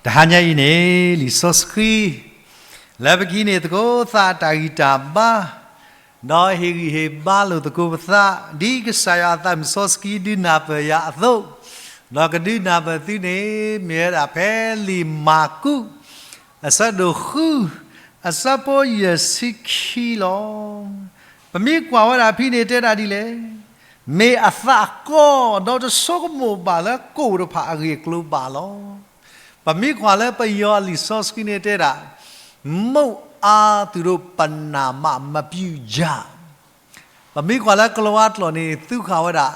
တဟါညါအံၤန့ၣ် လံာ်စီဆှံ လၢပကဟံးန့ၢ်သကိးသးတၢ်ဂံၢ်တၢ်ဘါ, ဒီးဟ့ၣ်ဂံၢ်ဟ့ၣ်ဘါလိာ်သကိးပသး, ဒ်ကစၢ်ယွၤအသးမုၣ်စီဆှံဒုးနၢ်ပၢၢ်ယၤအသိး, ဒီးကဒုးနၢ်ပၢၢ်သုန့ၣ် မ့ၢ်ဝဲဒၣ်ဖဲလံာ်မၢ်ကူး အဆၢဒိၣ်ဃု အဆၢဖိယဲၢ်ဆံခံလီၤ. ပမ့ၢ်ကွၢ်ဝဲဒၣ်ဖဲန့ၣ်တဲဒၣ်ဒ်လဲၣ်, မ့ၢ်အသးကီ ဒီးတဆိကမိၣ်ဘၣ်လၢကိၣ်တဖၣ်အဂ့ၢ်အကျိၤဘၣ်လီၤ. ပမ့ၢ်ကွၢ်လၢပယီၤလံာ်စီဆှံန့ၣ်တဲဒၣ်, မုတ်အားသူတို့ပနာ်မှ မပြုကြ ပမ့ၢ်ကွၢ်လၢကလံးဝါကျိာ်န့ၣ် သူဃာ်ဝဲဒၣ်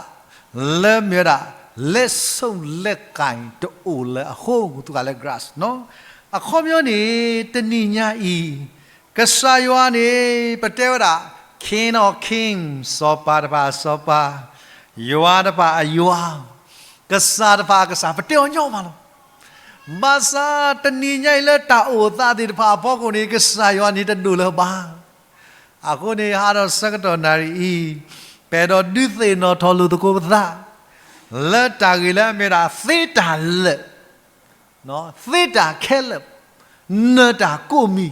လၢမ့ၢ်ဝဲဒၣ် လက်ဆုပ်လက်ကိုင်တအိၣ်လၢအဃိ သူဃာ်လၢ grass နီၤ. အခီပညီန့ၣ် တနံၤညါအံၤ ကစၢ်ယွၤန့ၣ် ပတဲဝဲဒၣ် King of King စီၤပၤတဖၣ်အစီၤပၤ, ယွၤတဖၣ်အယွၤ, ကစၢ်တဖၣ်အကစၢ် ပတဲအီၤညီမးလီၤ. ဘၣ်ဆၣ်တနံၤညါအံၤလၢတၢ်အိၣ်သးသ့ၣ်တဖၣ်အဖီခိၣ်န့ၣ် ကစၢ်ယွၤန့ၣ်တဒိၣ်လၢၤဘၣ်. အဃိန့ၣ် ဟါဒီးဆၢကတီၢ်နၣ်ရံၣ်အံၤ ပအဲၣ်ဒိးဒုးသ့ၣ်နီၣ်ထီၣ်လိာ်သကိးပသး လၢတၢ်ဂ့ၢ်လၢအမ့ၢ်ဒၣ်သ့တၢ်လၢာ် သ့တၢ်ခဲလၢာ်, နၢၤတၢ်ကိးမံ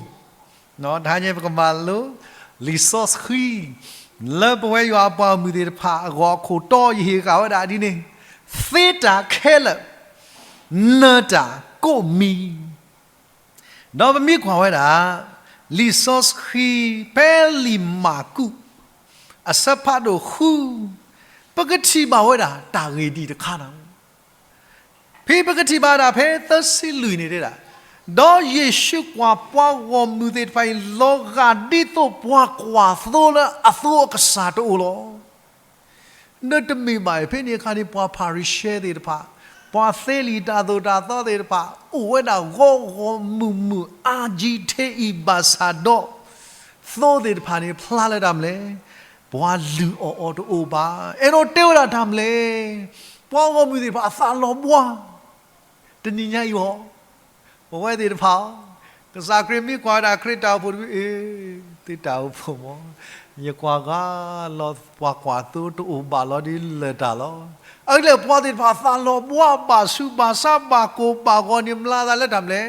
ၤ, တဟါညါပကမၤလိ လံာ်စီဆှံ လၢပဝဲယွၤအပှၤဂီၢ်မုၢ်သ့ၣ်တဖၣ်အဂီၢ်အခိၣ်တီ ယဟ့ၣ်ဃာ်ဝဲဒၣ်ဒ်န့ၣ်, သ့တၢ်ခဲလၢာ်, နၢၤတၢ်ကိးမံၤ ဒီးပမ့ၢ်ကွၢ်ဝဲဒၣ် လံာ်စီဆှံ ဖဲလံာ်မၢ်ကူး အဆၢဖးဒိၣ်ဃု ပကထံၣ်ဘၣ်ဝဲဒၣ်တၢ်ဂ့ၢ်ဒ်အံၤတခါနီၤ. ဖဲပကထံၣ်ဘၣ်ဒၣ်ဖဲသၢဆံလွံၢ်န့ၣ်တဲဒၣ်, ဒီးယ့ၣ်ၡူးကွၢ်ပှၤဂီၢ်မုၢ်သ့ၣ်တဖၣ်အံၤ လီၤဂာ်ဒ်သိးပှၤကွၢ်သိလၢအသိအကစၢ်တအိၣ်လီၤ. ဒီးတမ့ၢ်ဘၣ်အံၤ ဖဲန့ၣ်အခါန့ၣ် ပှၤဖၤရံၤၡဲသ့ၣ်တဖၣ်, ပှၤသ့လံာ်တၢ်သိၣ်တၢ်သီသ့ၣ်တဖၣ် အိၣ်ဝဲဒၣ်ဂီၤဂီၤမုာ်မုာ် အါကံထဲအံၤဘၣ်ဆၣ်ဒီး သိသ့ၣ်တဖၣ်န့ၣ် ဖျါလၢတၢ်မနုၤလဲၣ်, ပှၤလုၢ်အီၣ်အီၤတအိၣ်ဘၣ်. အဲၣ်ဒိးတဲဝဲဒၣ်တၢ်မနုၤလဲၣ်, ပှၤဂီၢ်မုၢ်သ့ၣ်တဖၣ်အသးလီၤဘှါ တနံၤညါအံၤအီၤ, ပဝဲသ့ၣ်တဖၣ်အီၤ, ကစၢ်ခရံာ်မ့ၢ်ကွၢ်ဝဲဒၣ်ခရံာ်တၢ်အိၣ်ဖှိၣ်တဖု, အ့, သုတၢ်အိၣ်ဖှိၣ်မး, ယကွၢ်ဂၤလီၤ ပှၤကွၢ်သိတအိၣ်ဘၣ်လီၤဒ်လၢာ်တၢ်လီၤ. အဂ့ၢ်ဒ်လဲၣ် ပှၤသ့ၣ်တဖၣ်သးလီၤဘှါ ဘၣ်ဆူးဘၣ်ဆါ ဘၣ်ကိၢ်ဘၣ်ဂီၤန့ၣ် မၤသးလၢတၢ်မနုၤလဲၣ်,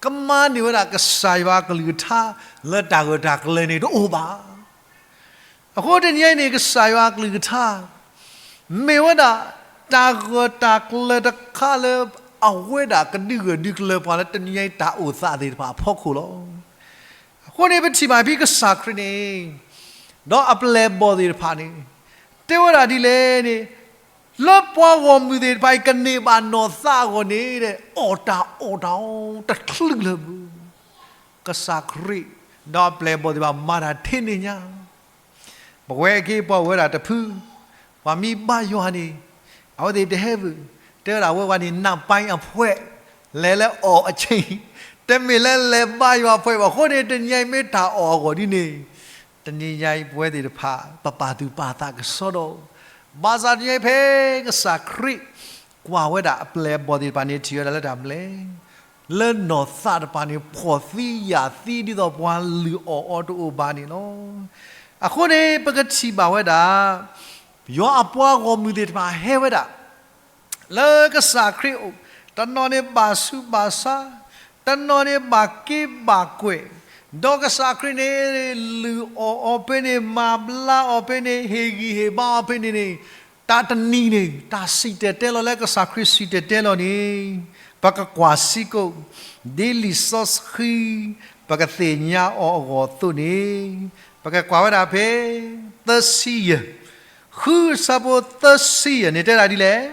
ကမၤန့ၢ်ဝဲဒၣ်ကစၢ်ယွၤအကလုၢ်ကထါ လၢတၢ်ဂၢၢ်တၢ်ကျၢၤန့ၣ်တအိၣ်ဘၣ်. အဃိတနံၤအံၤန့ၣ် ကစၢ်ယွၤအကလုၢ်ကထါ မ့ၢ်ဝဲဒၣ် တၢ်ဂၢၢ်တၢ်ကျၢၤတခါလၢ အဝဲဒၣ်ကဒုးဂၢၢ်ဒုးကျၢၤပှၤလၢတနံၤအံၤတၢ်အိၣ်သးသ့ၣ်တဖၣ်အဖီခိၣ်လီၤ. အဃိန့ၣ် ပထံၣ်ဘၣ်ဖဲကစၢ်ခရံာ်န့ၣ် ဒီးအပျဲၢ်အဘီၣ်သ့ၣ်တဖၣ်န့ၣ် တဲဝဲဒၣ်ဒ်လဲၣ်န့ၣ်, လၢပှၤဂီၢ်မုၢ်သ့ၣ်တဖၣ်အံၤ ကန့ၢ်ဘၣ်နီၢ်သးအဂီၢ်န့ၣ် အီၣ်တၢ်အီၣ်တၢ်အီတချုးလၢၤဘၣ်. ကစၢ်ခရံာ် ဒီးအပျဲၢ်အဘီၣ်သ့ၣ်တဖၣ် မၤတၢ်ထဲန့ၣ်ညါ ပဝဲက့ၤပှၤအိၣ်ဝဲဒၣ်တဖု, ပှၤမ့ၢ်ဘါယွၤန့ၣ် အဝဲသ့ၣ်တဟဲဘၣ်, တဲဝဲဒၣ်ဝဲဝဲန့ၣ် နောက်ပိုင်းအဖွဲ့, လဲၤလၢအီၣ်အဆၢ, တမ့ၢ်လၢလဲၤဘါယွၤဖဲဘၣ်. အဃိန့ၣ် တနံၤညါအံၤမ့ၢ်တၢ်အီၣ်အဂီၢ်ဒ်န့ၣ်, တနံၤညါအံၤပဝဲသ့ၣ်တဖၣ် ပပာ်သူၣ်ပာ်သးကစီဒီ, ဘၣ်ဆၣ်တနံၤညါအံၤဖဲကစၢ်ခရံာ် ကွၢ်ဝဲဒၣ်အပျဲၢ်အဘီၣ်သ့ၣ်တဖၣ်န့ၣ် ထံၣ်ဝဲဒၣ်လၢတၢ်မနုၤလဲၣ် လၢနီၢ်သးတဖၣ်န့ၣ် ဖှီၣ်သံယာ်သံဒ်သိးပှၤလုၢ်အီၣ်အီတအိၣ်ဘၣ်န့ၣ်လီၤ. အဃိန့ၣ် ပကထံၣ်ဘၣ်ဝဲဒၣ် ယွၤအပှၤဂီၢ်မုၢ်သ့ၣ်တဖၣ်ဟဲဝဲဒၣ် လၢကစၢ်ခရံာ်အအိၣ်, တနီၤန့ၣ်ဘၣ်ဆူးဘၣ်ဆါ, တနီၤန့ၣ်ဘၣ်က့ဘၣ်ကွဲၢ်, ဒီးကစၢ်ခရံာ်န့ၣ် လုၢ်အီၣ်အီၤဖဲန့ၣ်, မၤဘျါအီၤဖဲန့ၣ်, ဟ့ၣ်ဂံၢ်ဟ့ၣ်ဘါအီၤဖဲန့ၣ်န့ၣ်, တၢ်တနံၤန့ၣ် တၢ်စံၣ်တဲၤတဲလီၤလၢကစၢ်ခရံာ်စံၣ်တဲၤတဲလီၤန့ၣ် ပကကွၢ်စ့ၢ်ကီး ဒ်လံာ်စီဆှံ ပကသ့ၣ်ညါအီၤအဂီၢ်အသိးန့ၣ်, ပကကွၢ်ဝဲဒၣ်ဖဲ သၢဆံယဲၢ်, ဃုအဆၢဖိသၢဆံယဲၢ်န့ၣ် တဲဒၣ်ဒ်လဲၣ်,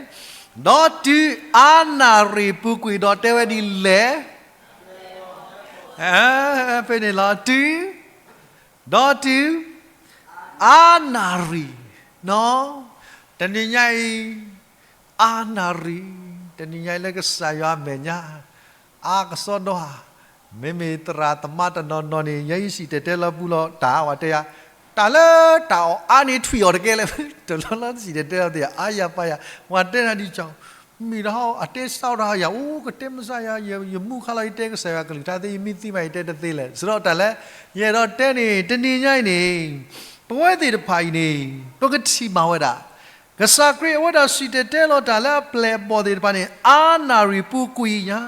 ဒီးတုၤအါနၣ်ရံၣ်ပူၤကွံာ်ဒီးတဲဝဲဒ်လဲၣ်, ဖဲန့ၣ်လီၤ, တုၤ ဒီးတုၤ အါနၣ်ရံၣ်, တနံၤညါအံၤ အါနၣ်ရံၣ်, တနံၤညါအံၤလၢကစၢ်ယွၤအမဲာ်ညါ အါကစီဒီဧါ, မ့မ့ၢ်သရၣ်သမါတနီၤနီၤန့ၣ် ညါအံၤစံၣ်တဲၤတဲလီၤပူၤလီၤ တၢ်ဝဲတဲယၤ, တၢ်လၢတၢ်အီၣ်အါန့ၣ်ထွံၣ်အီၤတကဲလၢၤ, တလီၢ်လီၤစံၣ်တဲၤတဲလီၤသ့ၣ် အါယၤပာ်ယၤ, ဝဲတဲနၤဒ်ကီး မ့ၢ်တဟီ အတဲစးထီၣ်ယၤ အိၣ်ကတဲမစါယၤ ယမူခါလီၤ ယတဲကစၢ်ယွၤကလုၢ်ကထါသ့ ယမ့ၢ်သ့မး ယတဲတသ့လၢၤ စရီတၢ်လၢ ယအဲၣ်ဒိးတဲန့ၣ် တနံၤညါအံၤန့ၣ် ပဝဲသ့ၣ်တဖၣ်အံၤန့ၣ် ပကထံၣ်ဘၣ်ဝဲဒၣ် ကစၢ်ခရံာ်အဝဲဒၣ်စံၣ်တဲၤတဲလီၤတၢ်လၢအပျဲၢ်အဘီၣ်သ့ၣ်တဖၣ်န့ၣ် အါနၣ်ရံၣ်ပူၤကွံာ်ညါ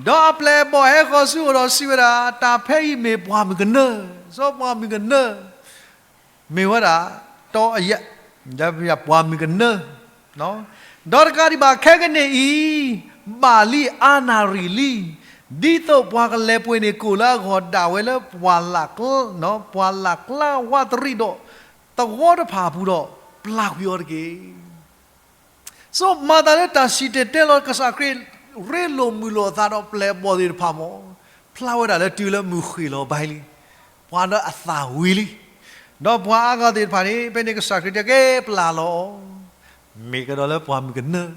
ဒီးအပျဲၢ်အဘီၣ်ဟဲဃီၤဆူအအိၣ်ဒီးစံးဝဲဒၣ်, တၢ်ဖဲအံၤမ့ၢ်ပှၤမုၢ်ကနၢ, စီၤပှၤမုၢ်ကနၢ, မ့ၢ်ဝဲဒၣ်, တီအယၣ်, ပှၤမုၢ်ကနၢ, ဒီးတကးဒံးဘၣ်ခဲကနံၣ်အံၤ, ဘၣ်လံအါနၣ်ရံၣ်လံ, ဒ်သိးပှၤကလဲၤပှ့ၤန့ၣ်ကိၣ်လၢအဂီၢ်ဒၣ်ဝဲလၢပှၢ်လၢ်, ပှၢ်လၢ်ကျါဝးတရံးဒီး, သဝီတဖၣ်အပူၤဒီး, ပျၢ်ကွံာ်အီၤတက့ၢ်. စီၤမၤသးလၢတၢ်စံၣ်တဲၤတဲလီၤကစၢ်ခရံာ်, ရ့လိာ်မုာ်လိာ်အသးဒီးပျဲၢ်အဘီၣ်သ့ၣ်တဖၣ်မ့ၢ်, ဖျါဝဲဒၣ်လၢတုၤလၢမုၢ်ဃ့ၢ်လီၤဘၣ်လံ, ပှၤဒီးအသၣ်ဝံၤလံ, ဒီးပှၤအါဂၤသ့ၣ်တဖၣ်န့ၣ် ဖဲန့ၣ်ကစၢ်ခရံာ်တဲကဲပျၢ်လီၤအီၤ, မ့ၢ်ကဒီးလၢပှၤမုၢ်ကနၢ,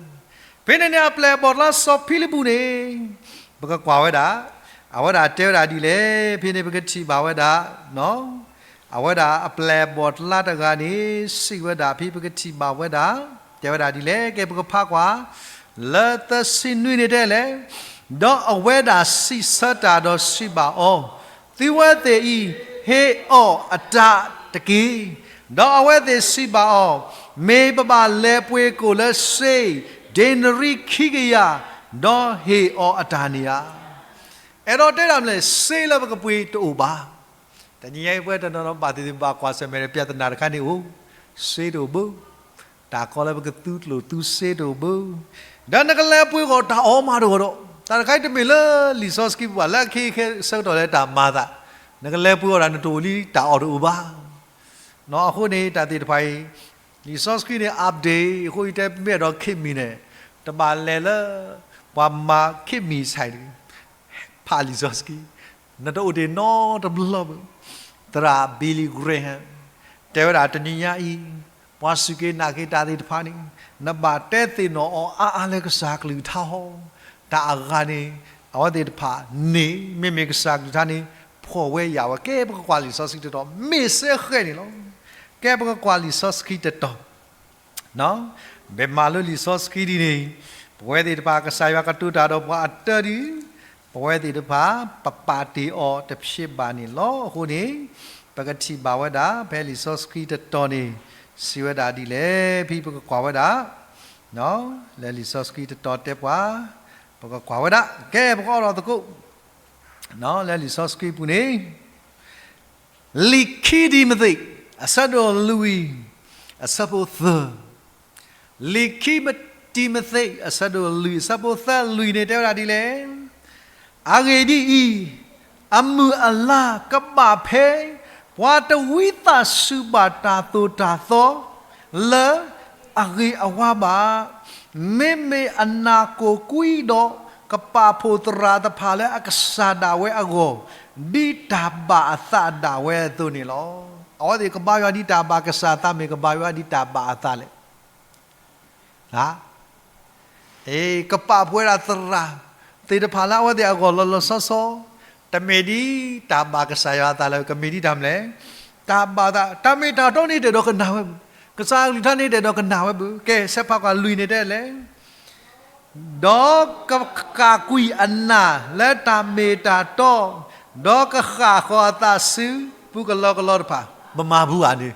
ဖဲန့ၣ်န့ၣ်အပျဲၢ်အဘီၣ်တလါစီၤဖံလံးပူးန့ၣ်, ပကကွၢ်ဝဲဒၣ်, အဝဲဒၣ်တဲဝဲဒၣ်ဒ်လဲၣ်, ဖဲန့ၣ်ပကထံၣ်ဘၣ်ဝဲဒၣ် အဝဲဒၣ်အပျဲၢ်အဘီၣ်တလါတဂၤန့ၣ် စံးဝဲဒၣ်ဖဲပကထံၣ်ဘၣ်ဝဲဒၣ်, တဲဝဲဒၣ်ဒ်လဲၣ်, ကဲပကဖးကွၢ်, လၢသၢဆံနွံန့ၣ်တဲလဲၣ်, ဒီးအဝဲဒၣ်စံးဆၢတၢ်ဒီးစံးဘၣ်အီၤ, သုဝဲသ့ၣ်အံၤ, ဟ့ၣ်အီၣ်အတၢ်တက့ၢ်. ဒီးအဝဲသ့ၣ်စံးဘၣ်အီၤ, မ့ၢ်ပဘၣ်လဲၤပှ့ၤကိၣ်လၢစ့, ဒ့နရံၣ်ခံကယၤ, ဒီးဟ့ၣ်အီၤအတၢ်န့ၣ်ဧါ. အဲၣ်ဒိးတဲဒၣ်မနုၤလဲၣ်, စ့လၢပကပှ့ၤတအိၣ်ဘၣ်. တနံၤညါအံၤပဝဲတနီၤနီၤဘၣ်သ့ၣ်သ့ၣ်ဘၣ်ကွၢ်ဆၢၣ်မဲာ်ဒီး ပြဿနာတခါန့ၣ်အိၣ်, စ့တအိၣ်ဘၣ်, တၢ်ကီလၢပကသူကျိၣ်သူစ့တအိၣ်ဘၣ်, ဒီးနကလဲၤပှ့ၤဂီၢ်တၢ်အီၣ်မးတဂီၢ်ဒီး, တၢ်တခါအံၤတမ့ၢ်လၢလံာ်စီဆှံပူၤဘၣ်, လၢအခဲအံၤခဲဆၢကတီၢ်လၢတၢ်မၤအသး, နကလဲၤပှ့ၤအီၣ်ဒၣ်နတအိၣ်လံတၢ်အီၣ်တအိၣ်ဘၣ်. အဃိန့ၣ် တၢ်သ့ၣ်တဖၣ်အံၤ, လံာ်စီဆှံန့ၣ် update အဃိအံၤတဲမ့ၢ်အဲၣ်ဒိးခ့မံၤန့ၣ်, တဘၣ်လဲၤလၢ ပှၤမၤခ့မံၤဆဲးတဂ့ၤ, ဖးလံာ်စီဆှံ, နတအိၣ်တ့ၢ်နီတဘျီဘၣ်. သရၣ် Billy Graham တဲဝဲဒၣ်တနံၤညါအံၤ, ပှၤစူၢ်က့ၤနာ်က့ၤတၢ်သ့ၣ်တဖၣ်န့ၣ်, နဘၣ်တဲသ့ၣ်နီၣ်အီၤအါအါလၢကစၢ်ကလုၢ်ကထါဟီ, တၢ်အဂၤန့ၣ်, အဝဲသ့ၣ်တဖၣ်န့ၣ် မ့မ့ၢ်ကစၢ်ကလုၢ်ကထါန့ၣ်, ဖှီၣ်ဝဲယာ်ဝဲ, ကဲပကကွၢ်လံာ်စီဆှံတတီၤ, မ့ၢ်စ့ဃဲန့ၣ်လီၤ. ကဲပကကွၢ်လံာ်စီဆှံတတီၤ ဘယ်မှာလၢလံာ်စီဆှံဒ်န့ၣ်, ပဝဲသ့ၣ်တဖၣ်ကစၢ်ယွၤကတိၤတၢ်ဒီးပှၤအတၢ်ဒုး, ပဝဲသ့ၣ်တဖၣ် ပပာ်တ့ၢ်အီၤတဖျ့ဘၣ်န့ၣ်လီၤ. အဃိန့ၣ်, ပကထံၣ်ဘၣ်ဝဲဒၣ် ဖဲလံာ်စီဆှံတတီၤန့ၣ်, စံးဝဲဒၣ်ဒ်လဲၣ်, ဖဲပကကွၢ်ဝဲဒၣ်, လၢလံာ်စီဆှံတတီၤတဲပှၤ, ပကကွၢ်ဝဲဒၣ်, ကဲပကအီၣ်ဒီးသကိး, လၢလံာ်စီဆှံပူၤန့ၣ် လံာ်ခံတံၤမသ့း, အဆၢဒိၣ်လွံၢ်, အဆၢဖိသၢ, လံာ်ခံတံၤမသ့း အဆၢဒိၣ်လွံၢ် အဆၢဖိသၢလွံၢ်န့ၣ် တဲဝဲဒၣ်ဒ်လဲၣ်, အဂ့ၢ်ဒ်အံၤ, အမုၢ်အလါကဘၣ်ဖဲ, ပှၤတဝံသးစူၤဘၣ်တၢ်သိၣ်တၢ်သီ, လၢအဂ့ၤအဝါဘၣ်, မ့မ့ၢ်အနၢ်ကိၢ်ကွံဒီး ကပာ်ဖှိၣ်သရၣ်တဖၣ်လၢအကစၢ်ဒၣ်ဝဲအဂီၢ်, ဒ်တၢ်ဘၣ်အသးဒၣ်ဝဲအသိးန့ၣ်လီၤ. အဝဲသ့ၣ်ကဘါယွၤဒ်တၢ်ဘၣ်ကစၢ်အသး မ့ၢ်ကဘါယွၤဒ်တၢ်ဘၣ်အသးလဲၣ်. ကပာ်ဖှိၣ်ဝဲဒၣ်သရၣ်သ့ၣ်တဖၣ်လၢအဝဲသ့ၣ်အဂီၢ်လီၤလီၤဆီဆီ, တမ့ၢ်ဒ်တၢ်ဘၣ်ကစၢ်ယွၤအသးလၢ ကမ့ၢ်ဒ်တၢ်မနုၤလဲၣ်, တၢ်ဘၣ်သး, တၢ်မ့ၢ်တၢ်တီန့ၣ် တအဲၣ်ဒိးကနၣ်ဝဲဘၣ်, ကစၢ်အကလုၢ်ကထါန့ၣ် တအဲၣ်ဒိးကနၣ်ဝဲဘၣ်. ကဲ ဆဲးဖးကွၢ်လွံၢ်န့ၣ်တဲလဲၣ်, ဒီးကဃၣ်ကွံာ်အနၢ်လၢတၢ်မ့ၢ်တၢ်တီ, ဒီးကဃၣ်ဃီၤအသးဆူပူၤကလီကလီတဖၣ်, ပမၤဘူဧါန့ၣ်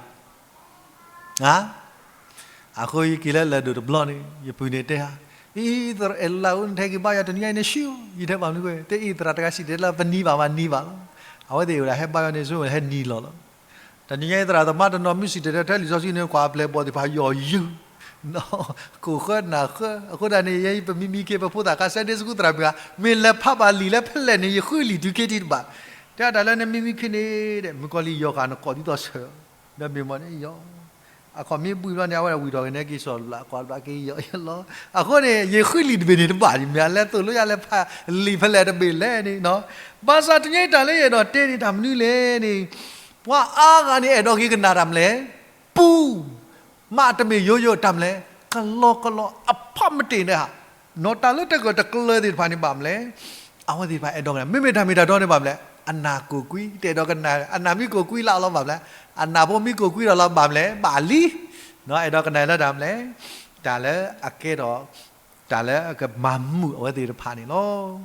အဃိယက့ၤလၢလၢၢ်ဒိၣ်တဘျီန့ၣ် ယပုၢ်န့ၣ်တဲဧါ, အံၣ်သရၣ်အဲၣ်လၢအူ နထဲက့ၤဘါယွၤတနံၤညါအံၤန့ၣ် ဆူယထဲဘၣ်မနုၤဝဲ, တအံၣ်သရၣ်တဂၤစံၣ်တဲၤလၢပနံၤဘၣ်မးနံၤဘၣ်လီၤ. အဝဲသ့ၣ်ဝဲဒၣ်ဟဲဘါယွၤန့ၣ် ဆိဟဲနံၤလီၤလီၤ. တနံၤညါအံၤသရၣ်သမါတနီၤမ့ၢ်စံၣ်တဲၤတဲထဲလံာ်စီဆှံန့ၣ် ကွၢ်အပျဲၢ်အဘီၣ်သ့ၣ်တဖၣ်ယီၢ်ယုၢ် ကိၢ်ဃၢနၢ်ဃၢ, အဃိသတးန့ၣ် ယဲပမံမံခ့ ပဖိသၣ်ခါ Sunday School သရၣ်မုၣ်ဧါ, မ့ၢ်လဲၤဖးဘၣ်လံာ်လၢဖဲလဲၣ်န့ၣ် ယဃုလံာ်တုၤခံထံၣ်တဘၣ်, တဲဒၣ်လၢနမံမံခ့န့ၣ်ဒီး မုၣ်ကီၤလံၢ်ယီၤဃာ်နကိးဒ်သိးဆၢ, ဒီးမ့ၢ်မ့ၢ်န့ၣ်ယီၤ, အခီၣ်မ့ၢ်ဘှံးဘျီန့ၣ် အဝဲဒၣ်ဝံၣ်ထီၣ်က့ၤန့ၣ်က့ၤစိာ်တဘျီ ကွၢ်တဘျီက့ၤယီၤလီၤ. အဃိန့ၣ် ယဃုလံာ်တဘ့ၣ်န့ၣ်တဘၣ်ဒံး မ့ၢ်အလဲသိၣ်လိယၤလဲၤဖးလံာ်ဖဲလဲၣ်တဘ့ၣ်လဲၣ်န့ၣ်, ဘၣ်ဆၣ်တနံၤအံၤတၢ်လၢယအဲၣ်ဒိးတဲန့ၣ် တၢ်မနုၤလဲၣ်န့ၣ်, ပှၤအါဂၤန့ၣ် အဲၣ်ဒိးက့ၤကနၣ်တၢ်မနုၤလဲၣ်, ပူ မ့တမ့ၢ်ယိယိတၢ်မနုၤလဲၣ်, ကလီကလီအဖီမတ့ၢ်န့ၣ်ဧါ, နီၢ်တၢ်လၢတဂၢၢ်တကျၢၤသ့ၣ်တဖၣ်န့ၣ်ဘၣ်မနုၤလဲၣ်, အဝဲသ့ၣ်တဖၣ်အဲၣ်ဒိးကနၣ် မ့မ့ၢ်တၢ်မ့ၢ်တၢ်တီန့ၣ်ဘၣ်မနုၤလဲၣ်, အနၢ်ကိၢ်ကွံ တအဲၣ်ဒိးကနၣ်, အနၢ်မ့ၢ်ကိၢ်ကွံလၢအလီၤဘၣ်မနုၤလဲၣ်, အနၢ်ဖိမ့ၢ်ကိၢ်ကွံဒီးလီၤဘၣ်မနုၤလဲၣ်, ဘၣ်လံ, အဲၣ်ဒိးကနၣ်လၢတၢ်မနုၤလဲၣ်, တၢ်လၢအကဲထီၣ်, တၢ်လၢအကမၤမုာ်အဝဲသ့ၣ်တဖၣ်န့ၣ်လီၤ.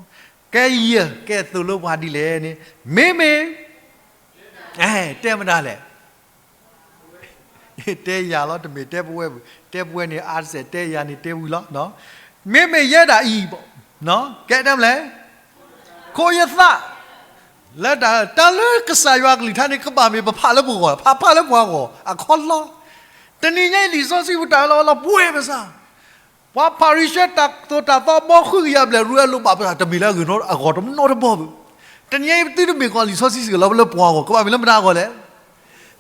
ကဲယဲၢ် ကဲသိၣ်လိပှၤဒ်လဲၣ်န့ၣ်, မ့မ့ၢ်, တဲမတၤလဲၣ် တဲယၤလီၤ တမ့ၢ်တဲပဝဲဘၣ်, တဲပဝဲန့ၣ် အါတစဲး တဲယၤန့ၣ်တဲဝံၤလီၤ. မ့မ့ၢ်ယဲဒၣ်အံၤဘၣ်, ကဲတဲမလဲၣ်, ခိးယသး လၢတၢ် တၢ်လၢကစၢ်ယွၤကလုၢ်ကထါန့ၣ် ကဘၣ်မ့ၢ်ပဖးလၢပဂီၢ်, ဖးဖးလၢပှၤဂီၢ်အခီလီၤ. တနံၤညါအံၤ လံာ်စီဆှံပူၤတၢ်အၢၣ်လီၤအီလီၤပှဲၤပစၢ်, ပှၤဖၤရံၤၡဲတၢ်သိၣ်တၢ်သီဘီဃုကယၤဘျဲၣ်ရူအဲၣ်လိာ်ဘၣ်ပစၢ် တမ့ၢ်လၢအဂ့ၢ်အဂီၢ်တနီတဘီဘၣ်. တနံၤညါအံၤ ပသုတမ့ၢ်ကီးလံာ်စီဆှံစ့ၢ်ကီးလၢပှၤဂီၢ်, ကဘၣ်မ့ၢ်လၢမတၤအဂီၢ်လဲၣ်.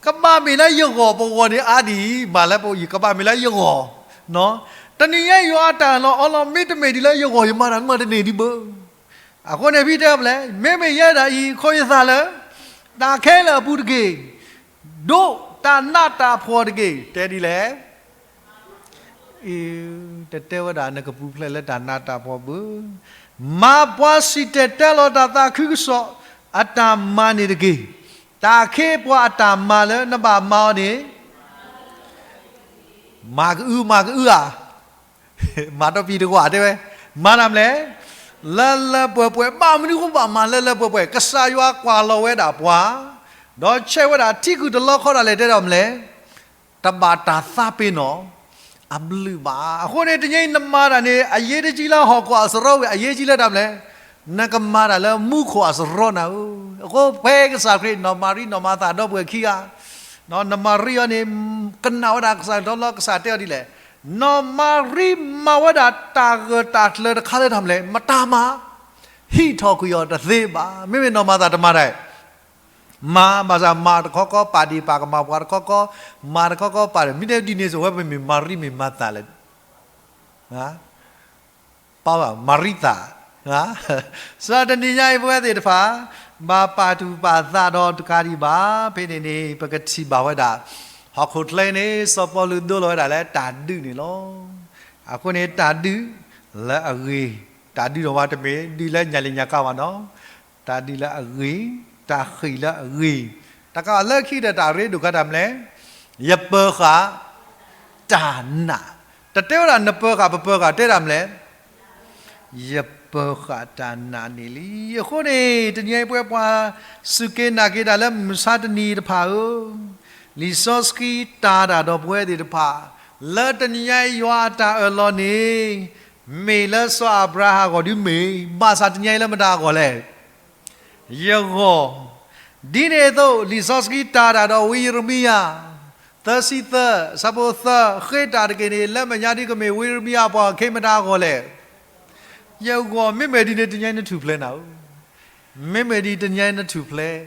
ကဘၣ်မ့ၢ်လၢယဂီၢ်, ပဂီၢ်န့ၣ်အါဒံး, မၤလၢပ, ကဘၣ်မ့ၢ်လၢယဂီၢ်. တနံၤညါအံၤ ယွၤအတၢ်အၢၣ်လီၤအီလီၤ မ့တမ့ၢ်ဒ်လၢယဂီၢ် ယမၤတၢ်မၤတန့ၢ်ဒံးဘၣ်. အဃိန့ၣ် ဖဲတဲဘျဲၣ် မ့မ့ၢ်ယဲဒၣ်အံၤ ခိးယသးလၢ တၢ်ခဲလၢာ်အပူၤတက့ၢ်, ဒိးတၢ်နးတၢ်ဖှီၣ်တက့ၢ်, တဲဒ်လဲၣ်. တတဲဝဲဒၣ်နကပူၤဖျဲးလၢတၢ်နးတၢ်ဖှီၣ်ဘၣ်. မၤပှၤစံၣ်တဲၤတဲလီၤတၢ်သးခုကစီၣ်အတၢ်မၤန့ၣ်တက့ၢ်. တၢ်ခ့ပှၤအတၢ်မၤလၢနဘၣ်မၤအီၤန့ၣ် မၤကအု, မၤကအုဧါ. မၤတပံၤတကွၢ်တဲဝဲ, မၤတၢ်မနုၤလဲၣ်. လၢလၢပှဲၤပှဲၤ, ဘၣ်မနုၤဃိဘၣ်မၤလၢလၢပှဲၤပှဲၤ, ကစၢ်ယွၤကွၢ်လီၤဝဲဒၣ်ပှၤ, ဒီးဆဲးဝဲဒၣ်ထံကုၢ်တလီခီဒၣ်လဲၣ် တဲဒၣ်မနုၤလဲၣ်. တဘၣ်တၢ်သးပ့ၤနီၣ်အဘျုးဘၣ်. အဃိန့ၣ် တနံၤအံၤနမၤတၢ်န့ၣ် အရေးတကြီးလၢဟီၣ်ခိၣ်အစရီဝဲ, အရေးကြီးလၢတၢ်မနုၤလဲၣ်. နကမၤတၢ်လၢမူခိၣ်အစရီနၤဧၢ. အဃိဖဲကစၢ်ခရံာ်နီၢ်မၤရံနီၢ်မၤသၤဒီပုၢ်ဝဲၢ်ခံဂၤ, နီၢ်မၤရံအံၤန့ၣ် ကနၣ်ဝဲဒၣ်ကစၢ်ထီလီၤ, ကစၢ်တဲအီၤဒ်လဲၣ်. နီၢ်မၤရံမၤဝဲဒၣ်တၢ်ဂၢၢ်တၢ်ကျၢၤတခါလၢတၢ်မနုၤလဲၣ်, မတၤမၤ ဟံးထီၣ်ကွံာ်အီၤတသ့ဘၣ်. မ့မ့ၢ်နီၢ်မၤသၤတမၤတၢ်, မၤဘၣ်ဆၣ်မၤတခီခီပာ်ဒံးပာ်ကမၣ်ပှၤတခီခီ, မၤတခီခီပာ်ဒီး မ့ၢ်တဲဒ်န့ၣ်စ့ၢ် ဝဲပမ့ၢ်မၤရံမ့ၢ်မၤသၤလဲၣ်. ပၢ်ဘၣ်မၤရံသၤ, စးတနံၤညါအံၤ ပဝဲသ့ၣ်တဖၣ် ဘၣ်ပာ်သူၣ်ပာ်သးဒီးတကးဒံးဘၣ်. ဖဲန့ၣ်န့ၣ် ပကထံၣ်ဘၣ်ဝဲဒၣ် ဟီၣ်ခိၣ်ချၢအံၤန့ၣ် စီၤပီလူးဒိလီၤဝဲဒၣ်လၢတၢ်ဒုးန့ၣ်လီၤ. အဃိန့ၣ် တၢ်ဒုးလၢအဂ့ၤ, တၢ်ဒုးဒီးဝဲတမ့ၢ်ဒုးလၢညါလံညါကါဘၣ်နီၤ. တၢ်ဒုးလၢအဂ့ၤ, တၢ်ဃ့ၢ်လၢအဂ့ၤ, တၢ်ကးလၢခံဒီးတၢ်ရ့ဒိၣ်ခါတၢ်မနုၤလဲၣ်, ယပၢၤဃာ်တၢ်နာ်, တတဲဝဲဒၣ်နပၢၤဃာ်ပပၢၤဃာ် တဲဒၣ်မနုၤလဲၣ်, ယပၢၤဃာ်တၢ်နာ်န့ၣ်လံ. အဃိန့ၣ် တနံၤအံၤပဝဲပှၤစူၢ်က့ၤနာ်က့ၤတၢ်လၢမုၢ်ဆါတနံၤတဖၣ်ဧၢ, လံာ်စီဆှံတၤတၢ်ဒီးပဝဲသ့ၣ်တဖၣ် လၢတနံၤညါအံၤယွၤအတၢ်အၢၣ်လီၤန့ၣ် မ့ၢ်လၢစီၤအၤဘြၤဟၣ်အဂီၢ်ဒုးမ့ၢ်, ဘၣ်ဆၣ်တနံၤညါအံၤလၢမတၤအဂီၢ်လဲၣ်, ယဂီၢ်. ဒ်န့ၣ်အသိး လံာ်စီဆှံတၤတၢ်ဒီးဝံယံးရမံယၤ သၢဆံသၢ အဆၢဖိသၢ ဃ့တၢ်တက့ၢ်န့ၣ် လၢမဲာ်ညါဒ်ကမ့ၢ်ဝံယံးရမံယၤပှၤအခ့မတၤအဂီၢ်လဲၣ်. ယဂီၢ်, မ့မ့ၢ်ဒ်န့ၣ်တနံၤညါအံၤနထူၣ်ဖျဲးနၤဧၢ. မ့မ့ၢ်ဒ်တနံၤညါအံၤနထူၣ်ဖျဲး.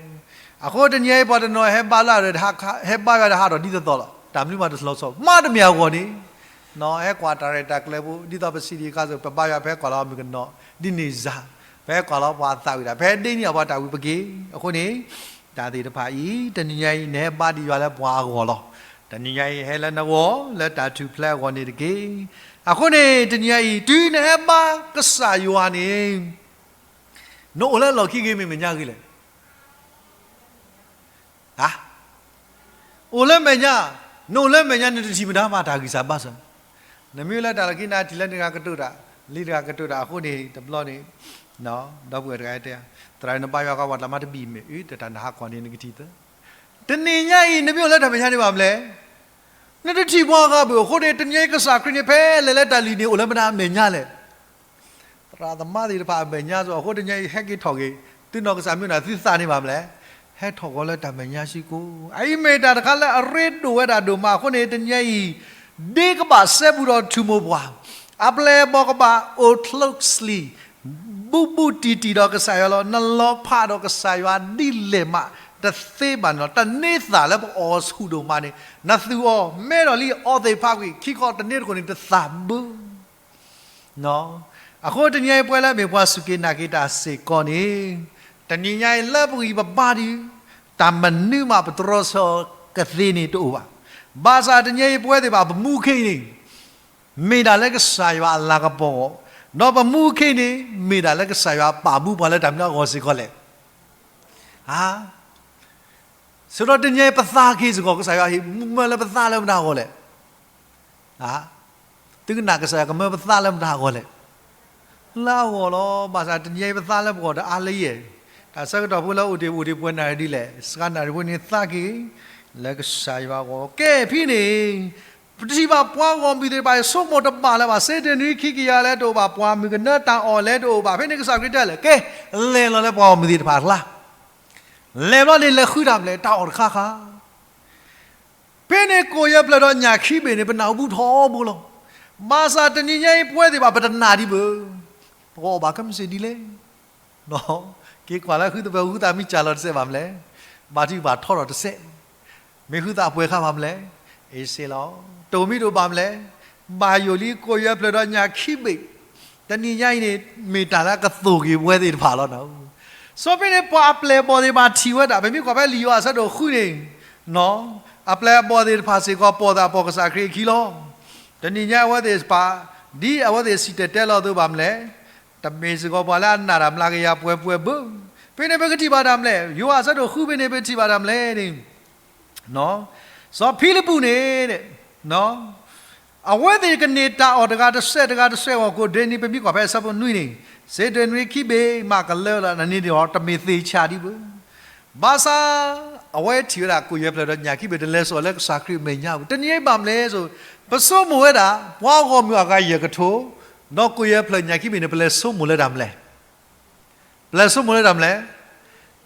အဃိတနံၤညါအံၤပှၤတနီၤဟဲဘါလၢ ဟဲဘါယွၤဒီးဟးထီၣ်ဒ်သိးသိးလီၤ. တၢ်မနုၤမးတလီၤဆီ, မ့တမ့ၢ်အဂီၢ်န့ၣ် ဟဲကွၢ်တၢ်ရဲၣ်တၢ်ကျဲၤဖိ ဒ်သိးပစံးဒ်အံၤခါဆူ ပဘါယွၤ ပဟဲကွၢ်လီၤအီၤမုၢ်ကနီၤ ဒ်န့ၣ်စ့ၢ်, ပဟဲကွၢ်လီၤပှၤအသးဝံၣ်ဒၣ်, ပဟဲဒ့န့ၢ်အပှၤတၢ်ဝံၣ်ပက့ၤ. အဃိန့ၣ် တၢ်သ့ၣ်တဖၣ်အံၤ တနံၤညါအံၤ နဟဲဘါဒံးယွၤလၢပှၤအဂီၢ်လီၤ. တနံၤညါအံၤဟဲလၢနဂီၢ် လၢတၢ်ထူၣ်ဖျဲးအဂီၢ်န့ၣ်တက့ၢ်. အဃိန့ၣ် တနံၤညါအံၤ တုၤနဟဲဘါကစၢ်ယွၤန့ၣ် နအိၣ်လၢလီၢ်ခံဂ့ၤ မ့ၢ်မဲာ်ညါဂ့ၤလဲၣ်. အိၣ်လၢမဲာ်ညါ, နအိၣ်လၢမဲာ်ညါ နတထံၣ်မတၤမၤတၢ်ဂံၢ်စၢ်ဘါစၢ်. နမ့ၢ်လၢတၢ်လီၢ်ခံ နထံၣ်လၢနတဂၤကတိၤတၢ်, လံတဂၤကတိၤတၢ်အဃိန့ၣ် တဘျီန့ၣ် ဒီပုၢ်ဝဲၢ်တဂၤတဲ, သရၣ် နဘါယွၤကီး ပှၤတၢ်မၤတဘံၣ်မ့ၢ်အၢ တၢ်နဟးကွၢ်န့ၣ် နကထံၣ်သၢ. တနံၤညါအံၤ နမ့ၢ်အိၣ်လၢတၢ်မဲာ်ညါန့ၣ်ဘၣ်မလဲၣ်. နတထံၣ်ပှၤဂၤဘၣ်. အဃိန့ၣ် တနံၤညါအံၤ ကစၢ်ခရံာ်န့ၣ် ဖဲလဲၤလၢတၢ်လံၤန့ၣ် အိၣ်လၢမတၤအမဲာ်ညါလဲၣ်. သရၣ်သမါသ့ၣ်တဖၣ်အမဲာ်ညါစ့ၢ်. အဃိတနံၤညါအံၤ ဟဲက့ၤထီၣ်က့ၤ သုနီၢ်ကစၢ်မ့ၢ်နၤ သုသးန့ၣ်ဘၣ်မလဲၣ်. ဟဲထီၣ်က့ၤလၢတၢ်မဲာ်ညါစ့ၢ်ကီး. အအံၤမ့ၢ်တၢ်တခါလၢအရ့ဒိၣ်ဝဲဒၣ်ဒိၣ်မး. အဃိန့ၣ် တနံၤညါအံၤ ဒ့ကဘၣ်စဲဘူးဒီးထူၣ်မိၢ်ပှၢ်, အပျဲၢ်အဘီၣ်ကဘၣ်အိၣ် closely ဘူးဘူးတံၢ်တံၢ်ဒီးကစၢ်ယွၤလီၤ. နလီၤဖးဒီးကစၢ်ယွၤဒ်လဲၣ်မး တသ့ဘၣ်န့ၣ်လီၤ. တန့သးလၢပအီၣ်ဆူၣ်ဒိၣ်မးန့ၣ် နသူၣ်အီၣ်မဲဒီးလံ အီသ့ၣ်ဖးကွံာ် ခံခီတန့ၢ်တခိၣ်န့ၣ် တသးဘၣ်. အဃိတနံၤညါအံၤ ပဝဲလၢမ့ၢ်ပှၤစူၢ်က့ၤနာ်က့ၤတၢ်စ့ၢ်ကီးန့ၣ် တနံၤညါအံၤလၢပဂံၢ်ပဘါဒီး တၢ်မနုၤမးပတြီဆၢကသ့န့ၣ်တအိၣ်ဘၣ်. ဘၣ်ဆၣ်တနံၤညါအံၤ ပဝဲသ့ၣ်တဖၣ် ပမူခ့အံၤန့ၣ် မ့ၢ်ဒၣ်လၢကစၢ်ယွၤအလၤကပီၤအဂီၢ်, ဒီးပမူခ့န့ၣ် မ့ၢ်ဒၣ်လၢကစၢ်ယွၤပာ်ဘူးပှၤလၢတၢ်မနုၤအဂီၢ်စ့ၢ်ကီးလဲၣ်. အါ, ဆိဒီးတနံၤညါအံၤ ပသးက့ၤစ့ၢ်ကီး ကစၢ်ယွၤဟ့ၣ်မူမၢလၢပသးလၢမတၤအဂီၢ်လဲၣ်. အါ, သုကနၣ် ကစၢ်ယွၤကမၢပသးလၢမတၤအဂီၢ်လဲၣ်. လၢအဂီၢ်လီၤ. ဘၣ်ဆၣ်တနံၤညါအံၤ ပသးလၢပဂီၢ်တအါလၢယဲၢ်. တၢ်ဆၢကတီၢ်ဖိလၢအိၣ်တ့ၢ်အိၣ်တ့ၢ်ပှဲၤနၣ်ရံၣ်ဒ်လဲၣ်, စှၤနၣ်ရံၣ်ဖိန့ၣ်သးက့ၤ လၢကစၢ်ယွၤအဂီၢ်. ကဲဖဲန့ၣ် ပထံၣ်ဘၣ်ပှၤဂီၢ်မုၢ်သ့ၣ်တဖၣ်အံၤ ဆိကမိၣ်တဘၣ်လၢၤဘၣ်, စ့တနွံခံကယၤလဲၤတအိၣ်ဘၣ်, ပှၤမုၢ်ကနၢတၢ်အီၣ်လဲၤတအိၣ်ဘၣ်. ဖဲန့ၣ်ကစၢ်ခရံာ်တဲလဲၣ်, ကဲ, လဲၤလီၤလၢပှၤဂီၢ်မုၢ်သ့ၣ်တဖၣ်အကျါ, လဲၤဘျီန့ၣ်လဲၤဃုတၢ်မနုၤလဲၣ်, တၢ်အီၣ်တခါခါ. ဖဲန့ၣ်ကိၣ်ယဲၢ်ဖျၢၣ်ဒီးညၣ်ခံဘ့ၣ်န့ၣ် ပနၢ်ဟူဘူၣ်ထီဘိလီၤ. ဘၣ်ဆၣ်တနံၤညါအံၤပဝဲသ့ၣ်တဖၣ် ပတနာ်ဒံးဘၣ်, ပကအီၣ်ဘၣ်ခဲမုၢ်ဆ့ၣ်ဒ်လဲၣ် က့ၤကွၢ်လၢဟုသပၢၤ ဟုသးမံစၢ်လီၤတစဲးဘၣ်မနုၤလဲၣ်, ဘါထုကဖၣ်ထီထီၣ်တစဲး, မ့ၢ်ဟုသးပှဲၤခါဘၣ်မနုၤလဲၣ်, အ့စ့လီၤ. တအိၣ်မံတအိၣ်ဘၣ်မနုၤလဲၣ်, ဘၣ်ယိၣ်လံကိၣ်ယဲၢ်ဖျၢၣ်ဒီးညၣ်ခံဘ့ၣ်, တနံၤညါအံၤန့ၣ် မ့ၢ်တၢ်လၢအကသိၣ်က့ၤပဝဲသ့ၣ်တဖၣ်လီၤနၤ. စီၤပ့းတရူး ပှၤအပျဲၢ်အဘီၣ်သ့ၣ်တဖၣ်ထံၣ်ဝဲဒၣ်, ပမ့ၢ်ကွၢ်ဖဲလံာ်ယိၤဟၣ်အဆၢဒိၣ်ဃုန့ၣ်, အပျဲၢ်အဘီၣ်သ့ၣ်တဖၣ်စ့ၢ်ကီး ပိာ်သးပိာ်ကစၢ်ခရံာ်အခံလီၤ. တနံၤညါအဝဲသ့ၣ်တဖၣ်, ဒ်အဝဲသ့ၣ်စံၣ်တဲၤတဲလီၤအသိးဘၣ်မနုၤလဲၣ်, တမ့ၢ်စ့ၢ်ကီးပှၤလၢအနာ်တၢ်မျးကယၤပှဲၤပှဲၤဘၣ်. ဖဲန့ၣ်ပကထံၣ်ဘၣ်တၢ်မနုၤလဲၣ်, ယိၤဟၣ်အဆၢဒိၣ်ဃုဖဲန့ၣ် ပထံၣ်ဘၣ်တၢ်မနုၤလဲၣ်န့ၣ်, စီၤဖံလံးပူးန့ၣ်, အဝဲသ့ၣ်ကန့ၢ်တၢ်အီၣ်တဂၤတစဲးတဂၤတစဲးအဂီၢ် ကိၣ်ဒ့နံၤ ပမ့ၢ်ကွၢ်ဖဲအဆၢဖိနွံန့ၣ်, စ့တနွံခံဘ့ၣ်မးကလၢလီၤန့ၣ်ဒီး တမ့ၢ်သ့ၣ်ဆၣ်ဒံးဘၣ်. ဘၣ်ဆၣ်, အဝဲထံၣ်ဝဲဒၣ်ကိၣ်ယဲၢ်ဖျၢၣ်ဒီးညၣ်ခံဘ့ၣ် တလဲၤစိာ်လၢကစၢ်ခရံာ်အမဲာ်ညါဘၣ်. တနံၤအံၤဘၣ်မနုၤလဲၣ်, ပဆိကမိၣ်ဝဲဒၣ် ပှၤဂီၢ်မုၢ်အဂၤယဲၢ်ကထိ, ဒီးကိၣ်ယဲၢ်ဖျၢၣ်ညၣ်ခံဘ့ၣ်န့ၣ် ပလဲၤဆိကမိၣ်လၢတၢ်မနုၤလဲၣ်, ပလဲၤဆိကမိၣ်လၢတၢ်မနုၤလဲၣ်,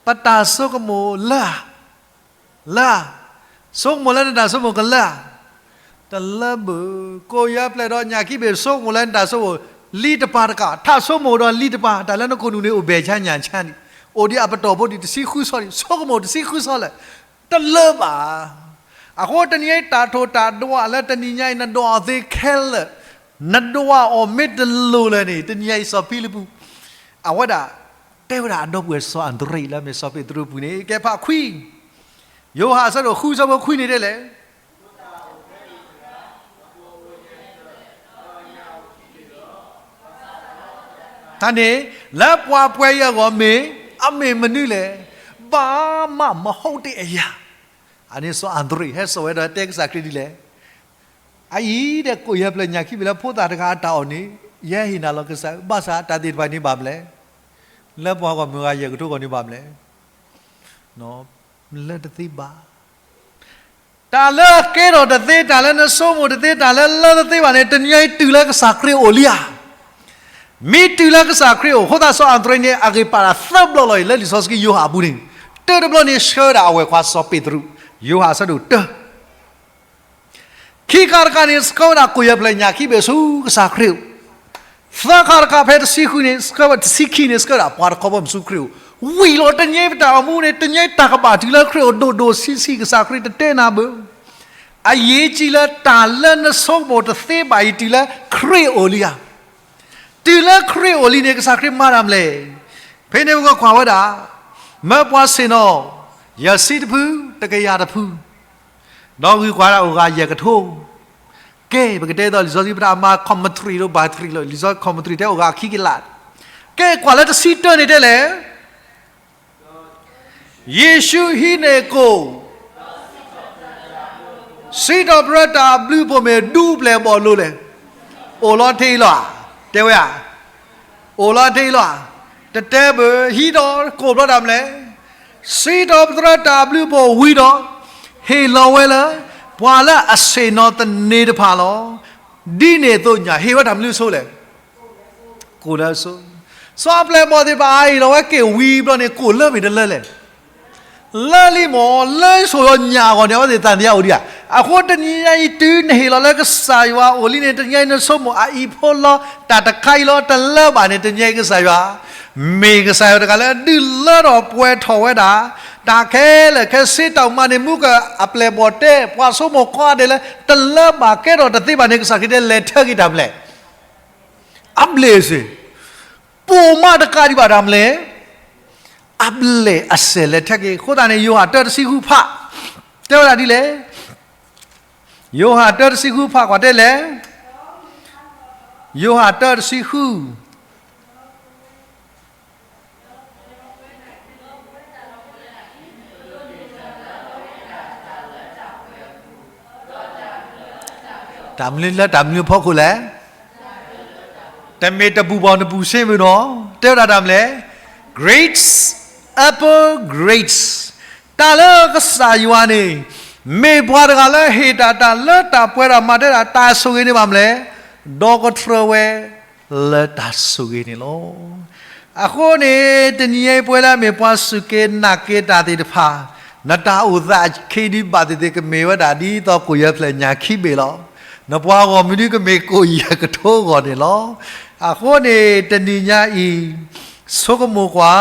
ပတၢ်ဆိကမိၣ်လၢ လၢ, ဆိကမိၣ်လၢနတၢ်ဆိကမိၣ်ကလၢ, တလၢဘၣ်. ကိၣ်ယဲၢ်ဖျၢၣ်ဒီးညၣ်ခံဘ့ၣ် ဆိကမိၣ်လၢနတၢ်ဆိကမိၣ်, လံာ်တပၤတကး ထးဆိကမိၣ်ဒီးလံာ်တပၤ, တၢ်လၢနခိၣ်နူာ်န့ၣ်အိၣ်ဘဲၣ်ဆါညၣ်ဆါန့ၣ်, အိၣ်ဒံးအပတီၢ်ဖိဒံးတဆံဃုဆီဒံး, ဆိကမိၣ်တဆံဃုဆီလၢာ်, တလၢဘၣ်. အဃိတနံၤအံၤတၢ်ထိၣ်တၢ်ဒွးလၢတနံၤညါအံၤ နဒွးအီၤသ့ခဲလၢာ်, နဒွးအီၤမ့ၢ်တလိၤလၢၤန့ၣ် တနံၤညါအံၤစီၤဖံလံးပူး, အဝဲဒၣ် တဲဝဲဒၣ်အဒီပုၢ်ဝဲၢ်စီၤအၤဒရ့းလၢအမ့ၢ်စီၤပ့းတရူးအပူၤန့ၣ်, ကဲဖးခွံ, ယိၤဟၣ်အဆၢဒိၣ်ဃုဆၢဖိခွံန့ၣ်တဲလဲၣ်, တၢ်န့ၣ်, လၢပှၤပှဲၤအံၤအဂီၢ်မ့ၢ်, အမ့ၢ်မနုၤလဲၣ်, ဘၣ်မးမဟီၣ်တ့ၢ်အယၤ, အန့ၣ်စီၤအၤဒရ့း ဟဲစိာ်ဝဲဒီးတဲကစၢ်ခရံာ်ဒ်လဲၣ်, အအံၤဒီးကိၣ်ယဲၢ်ဖျၢၣ်ညၣ်ခံဘ့ၣ်လၢဖိသၣ်တဂၤအတၢ်အီၣ်န့ၣ်, ယဟဲဟ့ၣ်နၤလီၤကစၢ်, ဘၣ်ဆၣ်တၢ်သ့ၣ်တဖၣ်န့ၣ်ဘၣ်မနုၤလဲၣ်, လၢပှၤဂီၢ်မုၢ်အဂၤယဲၢ်ကထိအဂီၢ်န့ၣ်ဘၣ်မနုၤလဲၣ် လၢတသ့ဘၣ်. တၢ်လၢအကဲထီၣ်တသ့, တၢ်လၢနဆိကမိၣ်တသ့, တၢ်လၢလၢတသ့ဘၣ်န့ၣ် တနံၤအံၤတုၤလၢကစၢ်ခရံာ်အိၣ်လံဧါ. မ့ၢ်တုၤလၢကစၢ်ခရံာ်အိၣ်, အဃိသတးစီၤအၤဒရ့းန့ၣ် အဂ့ၢ်ပာ်တၢ်သၢဘျီလီၤအံၤ လၢလံာ်စီဆှံယိၤဟၣ်အပူၤန့ၣ်, တၢတဘျီန့ၣ် ဆှၢဝဲဒၣ်အဝဲၢ်ခွါစီၤပ့းတရူး, ယိၤဟၣ်အဆၢဒိၣ်တၢ ခံခါတခါန့ၣ် ဆှၢဝဲဒၣ်ကိၣ်ယဲၢ်ဖျၢၣ်ညၣ်ခံဘ့ၣ်ဆူကစၢ်ခရံာ်အိၣ်, သၢခါတခါဖဲတဆံဃုန့ၣ် ဆှၢဝဲ, တဆံခံန့ၣ် ဆှၢဝဲဒၣ်ပှၤတခီဘီမုၢ်ဆူခရံာ်အိၣ်, ဝံၤလီၤတနံၤအံၤပတၢ်အိၣ်မူန့ၣ် တနံၤအံၤတၢ်ကဘၣ်တုၤလၢခရံာ်အိၣ်ဒိၣ်ဒိၣ်ဆံးဆံး ကစၢ်ခရံာ်တတဲနၤဘၣ်. အယံာ်ကံလၢတၢ်လၢနဆိကမိၣ်တသ့ဘၣ်အံၤ တုၤလၢခရံာ်အိၣ်လံဧါ. တုၤလၢခရံာ်အိၣ်လံန့ၣ် ကစၢ်ခရံာ်မၤတၢ်မနုၤလဲၣ်. ဖဲန့ၣ်ပကကွၢ်ဝဲဒၣ်, မၢပှၤဆ့ၣ်နီၤ, ယဲၢ်ဆံတဖု, တကယၤတဖု, ဒီးဂုၤကွၢ်ဒၣ်အိၣ်ဂၤယဲၢ်ကထိ. ကဲ, ပကတဲသိးလံာ်စီဆှံ ပတၢ်မၤ commentary ဒီး ဘၣ်တရံးလီၤ, လံာ်စီဆှံ commentary တဲအိၣ်ဂၤခံကလး. ကဲ, ကွၢ်လၢတဆံတၢန့ၣ်တဲလဲၣ် ယ့ၣ်ၡူးဟံးန့ၢ်ကိၣ်, စံးထီၣ်ပတြၢၤတၢ်ဘျုးဖှိၣ်မ့ၢ်ဒူပျဲၢ်ဘီၣ်လိၤလဲၣ်. အိၣ်လီၤထဲအံၤလီၤဧါ, တဲဝဲဧါ. အိၣ်လီၤထဲအံၤလီၤဧါ. တတဲဘၣ်, ဟံးဒီးကိၣ်ဘျီတၢ်မနုၤလဲၣ်. စံးထီၣ်ပတြၢၤတၢ်ဘျုးဖှိၣ်ဝံၤဒီး, ဟ့ၣ်လီၤဝဲလၢ ပှၤလၢအဆ့ၣ်နီၤသန့ၤတဖၣ်လီၤ. ဒ်န့ၣ်အသိးညါ ဟ့ၣ်ဝဲတၢ်မနုၤဆိလဲၣ်. ကိၣ်လၢအဆိ, စီၤအပျဲၢ်အဘီၣ်သ့ၣ်တဖၣ်အဟ့ၣ်လီၤဝဲက့ၤဝံၤဘျီန့ၣ် ကိၣ်လၢမ့ၢ်တလၢလဲၣ်. လၢလံမ့ၢ်, လၢဆိၣ်လီၤညၣ်အဂီၢ်န့ၣ် အဝဲသ့ၣ်သံသယအိၣ်ဒံးဧါ. အဃိတနံၤညါအံၤတုၤနဟ့ၣ်လီၤလၢကစၢ်ယွၤအအိၣ်လံန့ၣ် တနံၤညါအံၤနဆိကမိၣ်အအံၤဖိလီၤ, တၢ်တခါအံၤလီၤ, တလၢဘၣ်န့ၣ် တနံၤညါအံၤကစၢ်ယွၤ မ့ၢ်ကစၢ်ယွၤတဂၤလၢအဒုးလၢထီၣ်ပှဲၤထီၣ်ဝဲဒၣ် တၢ်ခဲလၢာ်ခဲဆ့ တၢ်မၤန့ၢ်မူက အပျဲၢ်အဘီၣ်တဲ ပှၤဆိကမိၣ်ကိးဂၤဒဲးလၢ တလၢဘၣ်ကဲထီၣ်တသ့ဘၣ်န့ၣ် ကစၢ်ခရံာ်တဲလဲၤထၢက့ၤတၢ်မနုၤလဲၣ်. အဘျဲၣ်စ့ၢ်, ပိာ်မၣ်တကးဒံးဘၣ်တၢ်မနုၤလဲၣ်. အဘျဲၣ်အစဲးလဲၤထၢက့ၤ. အဃိသတးန့ၣ် ယိၤဟၣ်တၢတဆံဃုဖး တဲဝဲဒၣ်ဒ်လဲၣ်. ယိၤဟၣ်တၢတဆံဃုဖးကွၢ်တဲလဲၣ်. ယိၤဟၣ်တၢတဆံဃု တၢ်မနုၤလၢတၢ်မနုၤအဖီခိၣ်လဲၣ်. တမ့ၢ်တဘူၣ်ဘၣ်နဘူၣ်စ့မ့ၢ်နီၤ, တဲဝဲဒၣ်တၢ်မနုၤလဲၣ်. Grace upon grace, တၢ်လၢကစၢ်ယွၤန့ၣ် မ့ၢ်ပှၤတဂၤလၢဟ့ၣ်တၢ်တၢ်လၢတၢ်ပှဲၤဒီးမၤတၢ်တၢ်ဆိၣ်ဂ့ၤန့ၣ်ဘၣ်မနုၤလဲၣ်, ဒီးကထြၢဝဲလၢတၢ်ဆိၣ်ဂ့ၤန့ၣ်လီၤ. အဃိန့ၣ် တနံၤညါအံၤပဝဲလၢအမ့ၢ်ပှၤစူၢ်က့ၤနာ်က့ၤတၢ်သ့ၣ်တဖၣ်, နတၢ်အိၣ်သးအခံဒုးဘၣ်သ့ၣ်သ့ၣ်ကမ့ၢ်ဝဲဒၣ်ဒ်သိးကိၣ်ယဲၢ်ဖျၢၣ်ညၣ်ခံဘ့ၣ်လီၤ. နပှၤဂီၢ်မုၢ်ဒုးကမ့ၢ်ကိၣ်ယဲၢ်ကထိဂီၢ်န့ၣ်လီၤ. အဃိန့ၣ် တနံၤညါအံၤ ဆိကမိၣ်ကွၢ်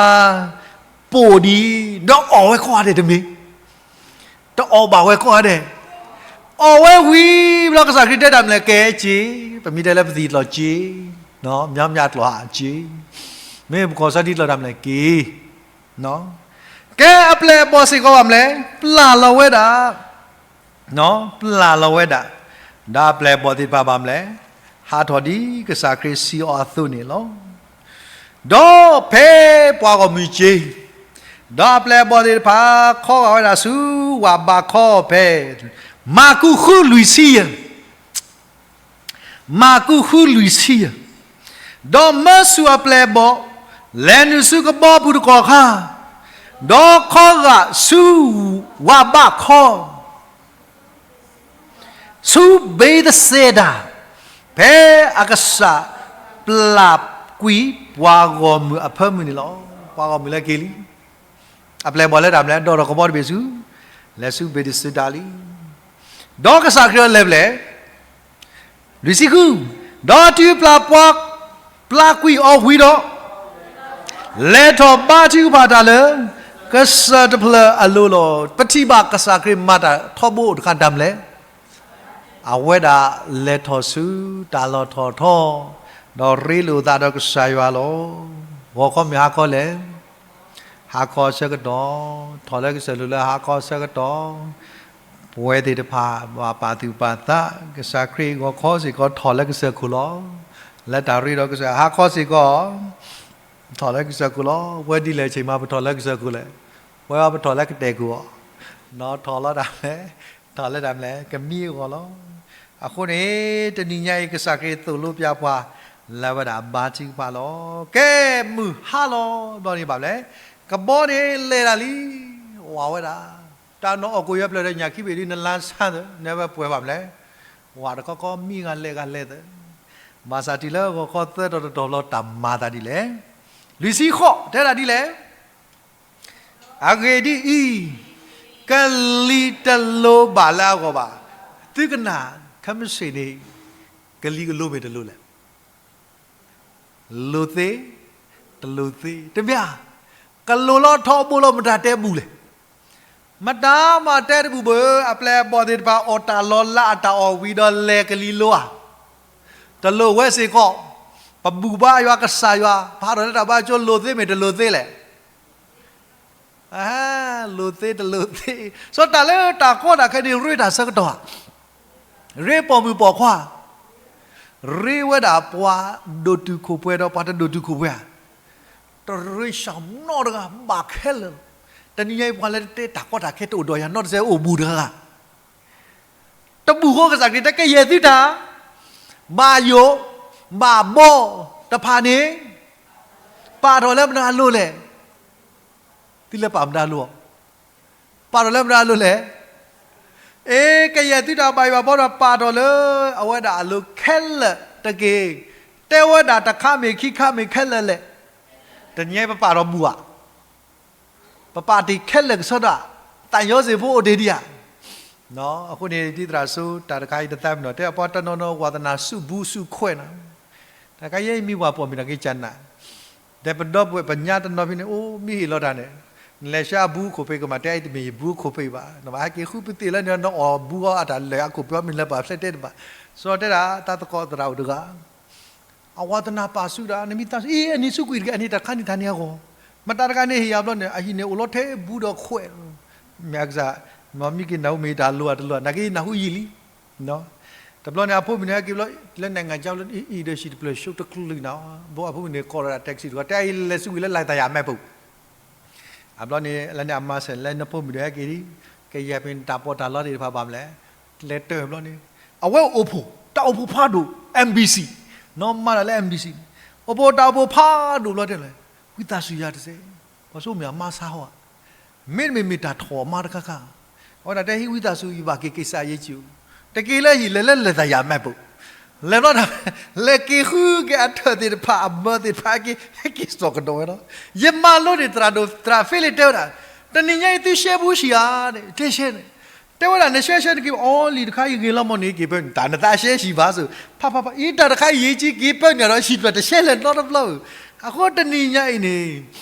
ပိာ်ဒံး ဒီးအီၣ်ဝဲကိးဂၤဒဲးတမ့ၢ်, တအီၣ်ဘၣ်ဝဲကိးဂၤဒဲး, အီၣ်ဝဲဝံၤဘျီ ကစၢ်ခရံာ်တဲတၢ်မနုၤလဲၣ်, ကဲစ့, ပမ့ၢ်တဲလၢပသံၣ်ကျီၢ်စ့, မၠါမၠါကျီၢ်ဟးစ့, မ့ၢ်ပကီၢ်စီဒံကျီၢ်တၢ်မနုၤလဲၣ်က့ၤ, ကဲအပျဲၢ်အဘီၣ်စ့ၢ်ကီးဘၣ်မနုၤလဲၣ်, ပျၢ်လီၤဝဲဒၣ် ပျၢ်လီၤဝဲဒၣ်, ဒီးအပျဲၢ်အဘီၣ်သ့ၣ်တဖၣ်ဘၣ်မနုၤလဲၣ်, ဟးထီၣ်ဒ်ကစၢ်ခရံာ်စံးအီၤအသိးန့ၣ်လီၤ. ဒီးဖဲပှၤဂီၢ်မုၢ်စ့, ဒီးအပျဲၢ်အဘီၣ်သ့ၣ်တဖၣ် ခီဂာ်ဝဲဒၣ်ဆူဝးဘးခီဖဲ မၢ်ကူးဃုလွံၢ်ဆံယဲၢ် မၢ်ကူးဃုလွံၢ်ဆံယဲၢ်, ဒီးမၢဆူၣ်အပျဲၢ်အဘီၣ်, လဲၤနုာ်ဆူကဘီပူၤတကီၢ်ခါ, ဒီးခီဂာ်ဆူဝးဘးခီ ဆူဘ့းသစဲဒၤ, ဖဲအကစၢ်ပျၢ်ကွံာ်ပှၤဂီၢ်မုၢ်အဖၢမုၢ်န့ၣ်လီၤ. ပှၤဂီၢ်မုၢ်လၢက့ၤလံ, အပျဲၢ်အဘီၣ်လၢတၢ်မနုၤလဲၣ်, ဒီးထီၣ်ကဘီတဘ့ၣ်ဆူ, လဲၤဆူဘ့းသစဲဒၤလံ. ဒီးကစၢ်ခရံာ်အီၤလဲၤဖဲလဲၣ် လွံၢ်ဆံဃု, ဒီးတုၤပျၢ်ပှၤ ပျၢ်ကွံာ်အီၤဝံၤဒီး, လဲၤထီၣ်ဘါထုကဖၣ်တၢ်လၢ ကစၢၢ်တဖျၢၣ်အလိၤလီၤ. ပထံၣ်ဘၣ်ကစၢ်ခရံာ်မၤတၢ်ထီဘိတခါတၢ်မနုၤလဲၣ်, အဝဲဒၣ်လဲၤထီၣ်ဆူတၢ်လီၢ်ထီၣ်ထီ, ဒီးရ့လိာ်အသးဒီးကစၢ်ယွၤလီၤ. ဂီၤခီမ့ၢ်ဟါခီလဲၣ် ဟါခီအဆၢကတီၢ်, ထီၣ်လၢကစၢၢ်လိၤလၢဟါခီအဆၢကတီၢ်, ပဝဲသ့ၣ်တဖၣ် ဘၣ်ပာ်သူၣ်ပာ်သး, ကစၢ်ခရံာ်ဂီၤခီစ့ၢ်ကီးထီၣ်လၢကစၢၢ်ခိၣ်လီၤ. လၢတၢ်ရ့ဒီးကစၢၢ်, ဟါခီစ့ၢ်ကီး ထီၣ်လၢကစၢၢ်ခိၣ်လီၤ. ဝဲဒ်လဲၣ်ဆ့ၣ်မး ပထီၣ်လၢကစၢၢ်ခိၣ်လဲၣ်, ဝဲအီၤပထီၣ်လၢကတဲာ်ခိၣ်အီၤ, နီၢ်ထီၣ်လီၤတၢ်လဲၣ်, ထီၣ်လၢတၢ်မနုၤလဲၣ်, ကမံအဂီၢ်လီၤ. အဃိန့ၣ် တနံၤညါအံၤ ကစၢ်ခရံာ်သိၣ်လိပျၢ်ပှၤ လၢအဝဲဒၣ်ဘါထုကဖၣ်လီၤ. ကဲမုၢ်ဟါလီၤဘျီန့ၣ်ဘၣ်မနုၤလဲၣ်, ကဘီန့ၣ်လဲၤတၢ်လံ, ဝးဝဲဒၣ်, တၢ်နီၣ်အီၣ်ကိၣ်ယဲၢ်ဖျၢၣ်ဒီးညၣ်ခံဘ့ၣ်ဒုး နလါဆါသၢ, နဝဲပှဲၤဘၣ်မနုၤလဲၣ်, ဝးတခီခီမံဂၤလဲၤဂၤလဲၤသၢ, ဘၣ်ဆၣ်တုၤလၢဂီၤခီသၢတီၤတတီၤဘျီ တၢ်မၤသးဒ်လဲၣ်, လွံၢ်ဆံဃိး တဲဒၣ်ဒ်လဲၣ် အဂ့ၢ်ဒ်အံၤ, ကလံၤတလိၤဘၣ်လၢအဂီၢ်ဘၣ်. သုကနၣ် ခဲမုၢ်ဆ့ၣ်န့ၣ် ကလံၤကလိၤမ့ၢ်တလိၤလဲၣ်. လိၤသ့, တလိၤသ့, တမ့ၢ်ဧါ. ကလိၤလီၤထီဘိလီၤ မတၤတဲဘူၣ်လဲၣ်. မတၤမၤတဲတဘူၣ်ဘၣ်. အပျဲၢ်အဘီၣ်သ့ၣ်တဖၣ် အီၣ်တၢ်လီၤလးအတၢ်အီၣ်ဝံၤဒီး လဲၤကလံၤလိၤဧါ. တလိၤဝဲစ့ၢ်ကီး, ပဘူၣ်ဘါယွၤကစၢ်ယွၤ, ပဟးထီၣ်လၢတၢ်ဘါကၠိ လိၤသ့မ့ၢ်တလိၤသ့လဲၣ်. လိၤသ့တလိၤသ့, စီၤတၢ်လၢတၢ်ကီတၢ်ခဲန့ၣ် ရ့တၢ်ဆၢကတီၢ်ဧါ, ရ့ပိာ်မုၣ်ပိာ်ခွါ, ရ့ဝဲဒၣ်ပှၤဒိၣ်တုာ်ခိၣ်ပှဲၤဒီးပှၤတဒိၣ်တုာ်ခိၣ်ပှဲၤဧါ, တရ့စၢ်နီတဂၤဘၣ်ခဲလၢာ်လီၤ. တနံၤညါအံၤ ပှၤလၢတတဲတၢ်ကီတၢ်ခဲတအိၣ်ဒီးယၤ နီတစဲးအိၣ်ဘူးတဂၤဂၤ တဘူၣ်ဃိကစၢ်ခရံာ်တဲ ကယဲၢ်သုတၢ် ဘၣ်ယိၣ် ဘၣ်ဘီတဖၣ်န့ၣ် ပာ်ထီၣ်လၢမတၤအလိၤလဲၣ်. သုလဲၤပာ်မတၤအလိၤ, ပာ်ထီၣ်လၢမတၤအလိၤလဲၣ်. အ့ ကယဲၢ်သုတၢ်ဘၣ်ယိၣ်ဘၣ်ဘီဒီး ပာ်ထီၣ်လၢအဝဲဒၣ်အလိၤခဲလၢာ်တက့ၢ်. တဲဝဲဒၣ်တခါမ့ၢ်ခံခါမ့ၢ်ခဲလၢာ်လဲၣ်. တနံၤအံၤပပာ်ထီၣ်ဘူၣ်ဧါ. ပပာ်တ့ၢ်ခဲလၢာ်ကစီဒီး သးညီစ့ၢ်ဖိအိၣ်တ့ၢ်ဒံးဧါ. အဃိန့ၣ် ဒ်သရၣ်စိတၢ်တခါအံၤတသးပ့ၤနီၣ် တဲအပှၤတနီၤနီၤ ဝးသနၣ်ဆူၣ်ဘူးဆူၣ်ခွဲးနီၤ. တခါယဲအံၤမ့ၢ်ပှၤပိာ်မုၣ်တၢ်က့ၤကနၣ် ဒီးပဒီပုၢ်ဝဲၢ်ပညါတနီၤဖဲန့ၣ် အိၣ်မ့ၢ်ဟ့ၣ်လီၤတၢ်န့ၣ် နလဲၤဆှၢအဘူးခိၣ်ဖံးကမၣ် တဲအံၤတမ့ၢ်ယဘူးခိၣ်ဖံးဘၣ် နဘၣ်ဟဲက့ၤဃုပသ့ၣ်လၢန့ၣ် နအီၣ်ဘူးအီၤအတၢ်လၢာ်အခိၣ်ဖံးအီၤမ့ၢ်လၢပှၤဖျဲးတဲတဘၣ်. စီၤတဲဒၣ် တၢ်သကိးသရၣ်အိၣ်တဂၤ အဝးသနၣ်ပာ်ဆူၣ်ဒၣ် နမ့ၢ်သးဆူၣ် အ့ အန့ၣ်ဆူၣ်ကွံာ်တက့ၢ် အန့ၣ်တၢ်တခါန့ၣ်တၢ်န့ၣ်အဂီၢ် မတၤတဂၤန့ၣ်ဟ့ၣ်ယၤဘျီန့ၣ် အဟံၣ်န့ၣ်အိၣ်လီၤထဲဘူးဒီးခွဲး မ့ၢ်အကစၢ် မ့ၢ်က့ၤနၢ်ဟူမ့ၢ်တၢ်လိၤအတလိၤ နာ်က့နၢ်ဟူယံာ်လံ တဘျီန့ၣ် အဖိမုၣ်န့ၣ် ဟဲက့ၤဘျီ လၢ နိုင်ငံခြား လၢ အံၤဒီး ဟံၣ်တဖျၢၣ် ဆူတချုးနၤ ဘၣ်အဖိမုၣ်န့ၣ် ကိးဒီး taxi တဂၤ တဲအံၤလဲၤဆူဝံၤလၢ လၢသးယၤမဲာ် ပူၤ အဘျီန့ၣ် လၢန့ၣ်အမါစဲး လၢနဖိမုၣ်ဒီးဟဲက့ၤဒံး ကယဲၢ်ပ့ၤတၢ်ပီးတၢ်လီသ့ၣ်တဖၣ်ဘၣ်မလဲၣ် လဲၤတၢၢ်ဘျီန့ၣ် အဝဲအိၣ်ဖှိၣ် တၢ်အိၣ်ဖှိၣ်ဖးဒိၣ် MBC နီၢ်မၤတၢ်လၢ MBC န့ၣ် အိၣ်ဖှိၣ်တၢ်အိၣ်ဖှိၣ်ဖးဒိၣ်ဘျီတဲလဲၣ် ဝံသးစူၤယၤတစဲး ပှၤဆိကမိၣ်အမါဆါဟီဧါ မ့တမ့ၢ်မ့ၢ်တၢ်ထီၣ်အမါတခါခါ အဝဲဒၣ်တဲဟံးဝံသးစူၤ ယဘၣ်က့ၤက့ၤစးယ့ၣ်ကၠူ, တက့ၤလၢဟံၣ်လဲၤလၢလဲၤသးယၤမဲာ်ပူၤ, လဲၤဘျီတၢ် လဲၤက့ၤဃုက့ၤအထၢၣ်သ့ၣ်တဖၣ် အမၢသ့ၣ်တဖၣ် ဟဲက့ၤ ဟဲက့ၤစိာ်ကဒီးဝဲလီၤ. ယမၤလိန့ၢ်သရၣ်ဒိၣ်သရၣ်ဖ့လ့ၣ်တဲဝဲဒၣ်, တနံၤညါအံၤသုရှဲဘူးဆံးဧါန့ၣ် တဲရှဲန့ၣ်, တဲဝဲဒၣ်နရှဲရှဲနက့ၤ အီလံၤတခါအံၤဂ့ၤလီၤမ့ၢ်န့ၣ် က့ၤပၢနုာ် တၢ်နသးရှဲဆံးဘၣ်စ့ၢ် ဖးဖးဖး အံၤတၢ်တခါအံၤယံာ်ကံက့ၤပၢနုာ်ဒီး ဟံၣ်တဖျၢၣ်တရှဲလဲၤနီတဘျီဧၢ, အဃိတနံၤညါအံၤန့ၣ်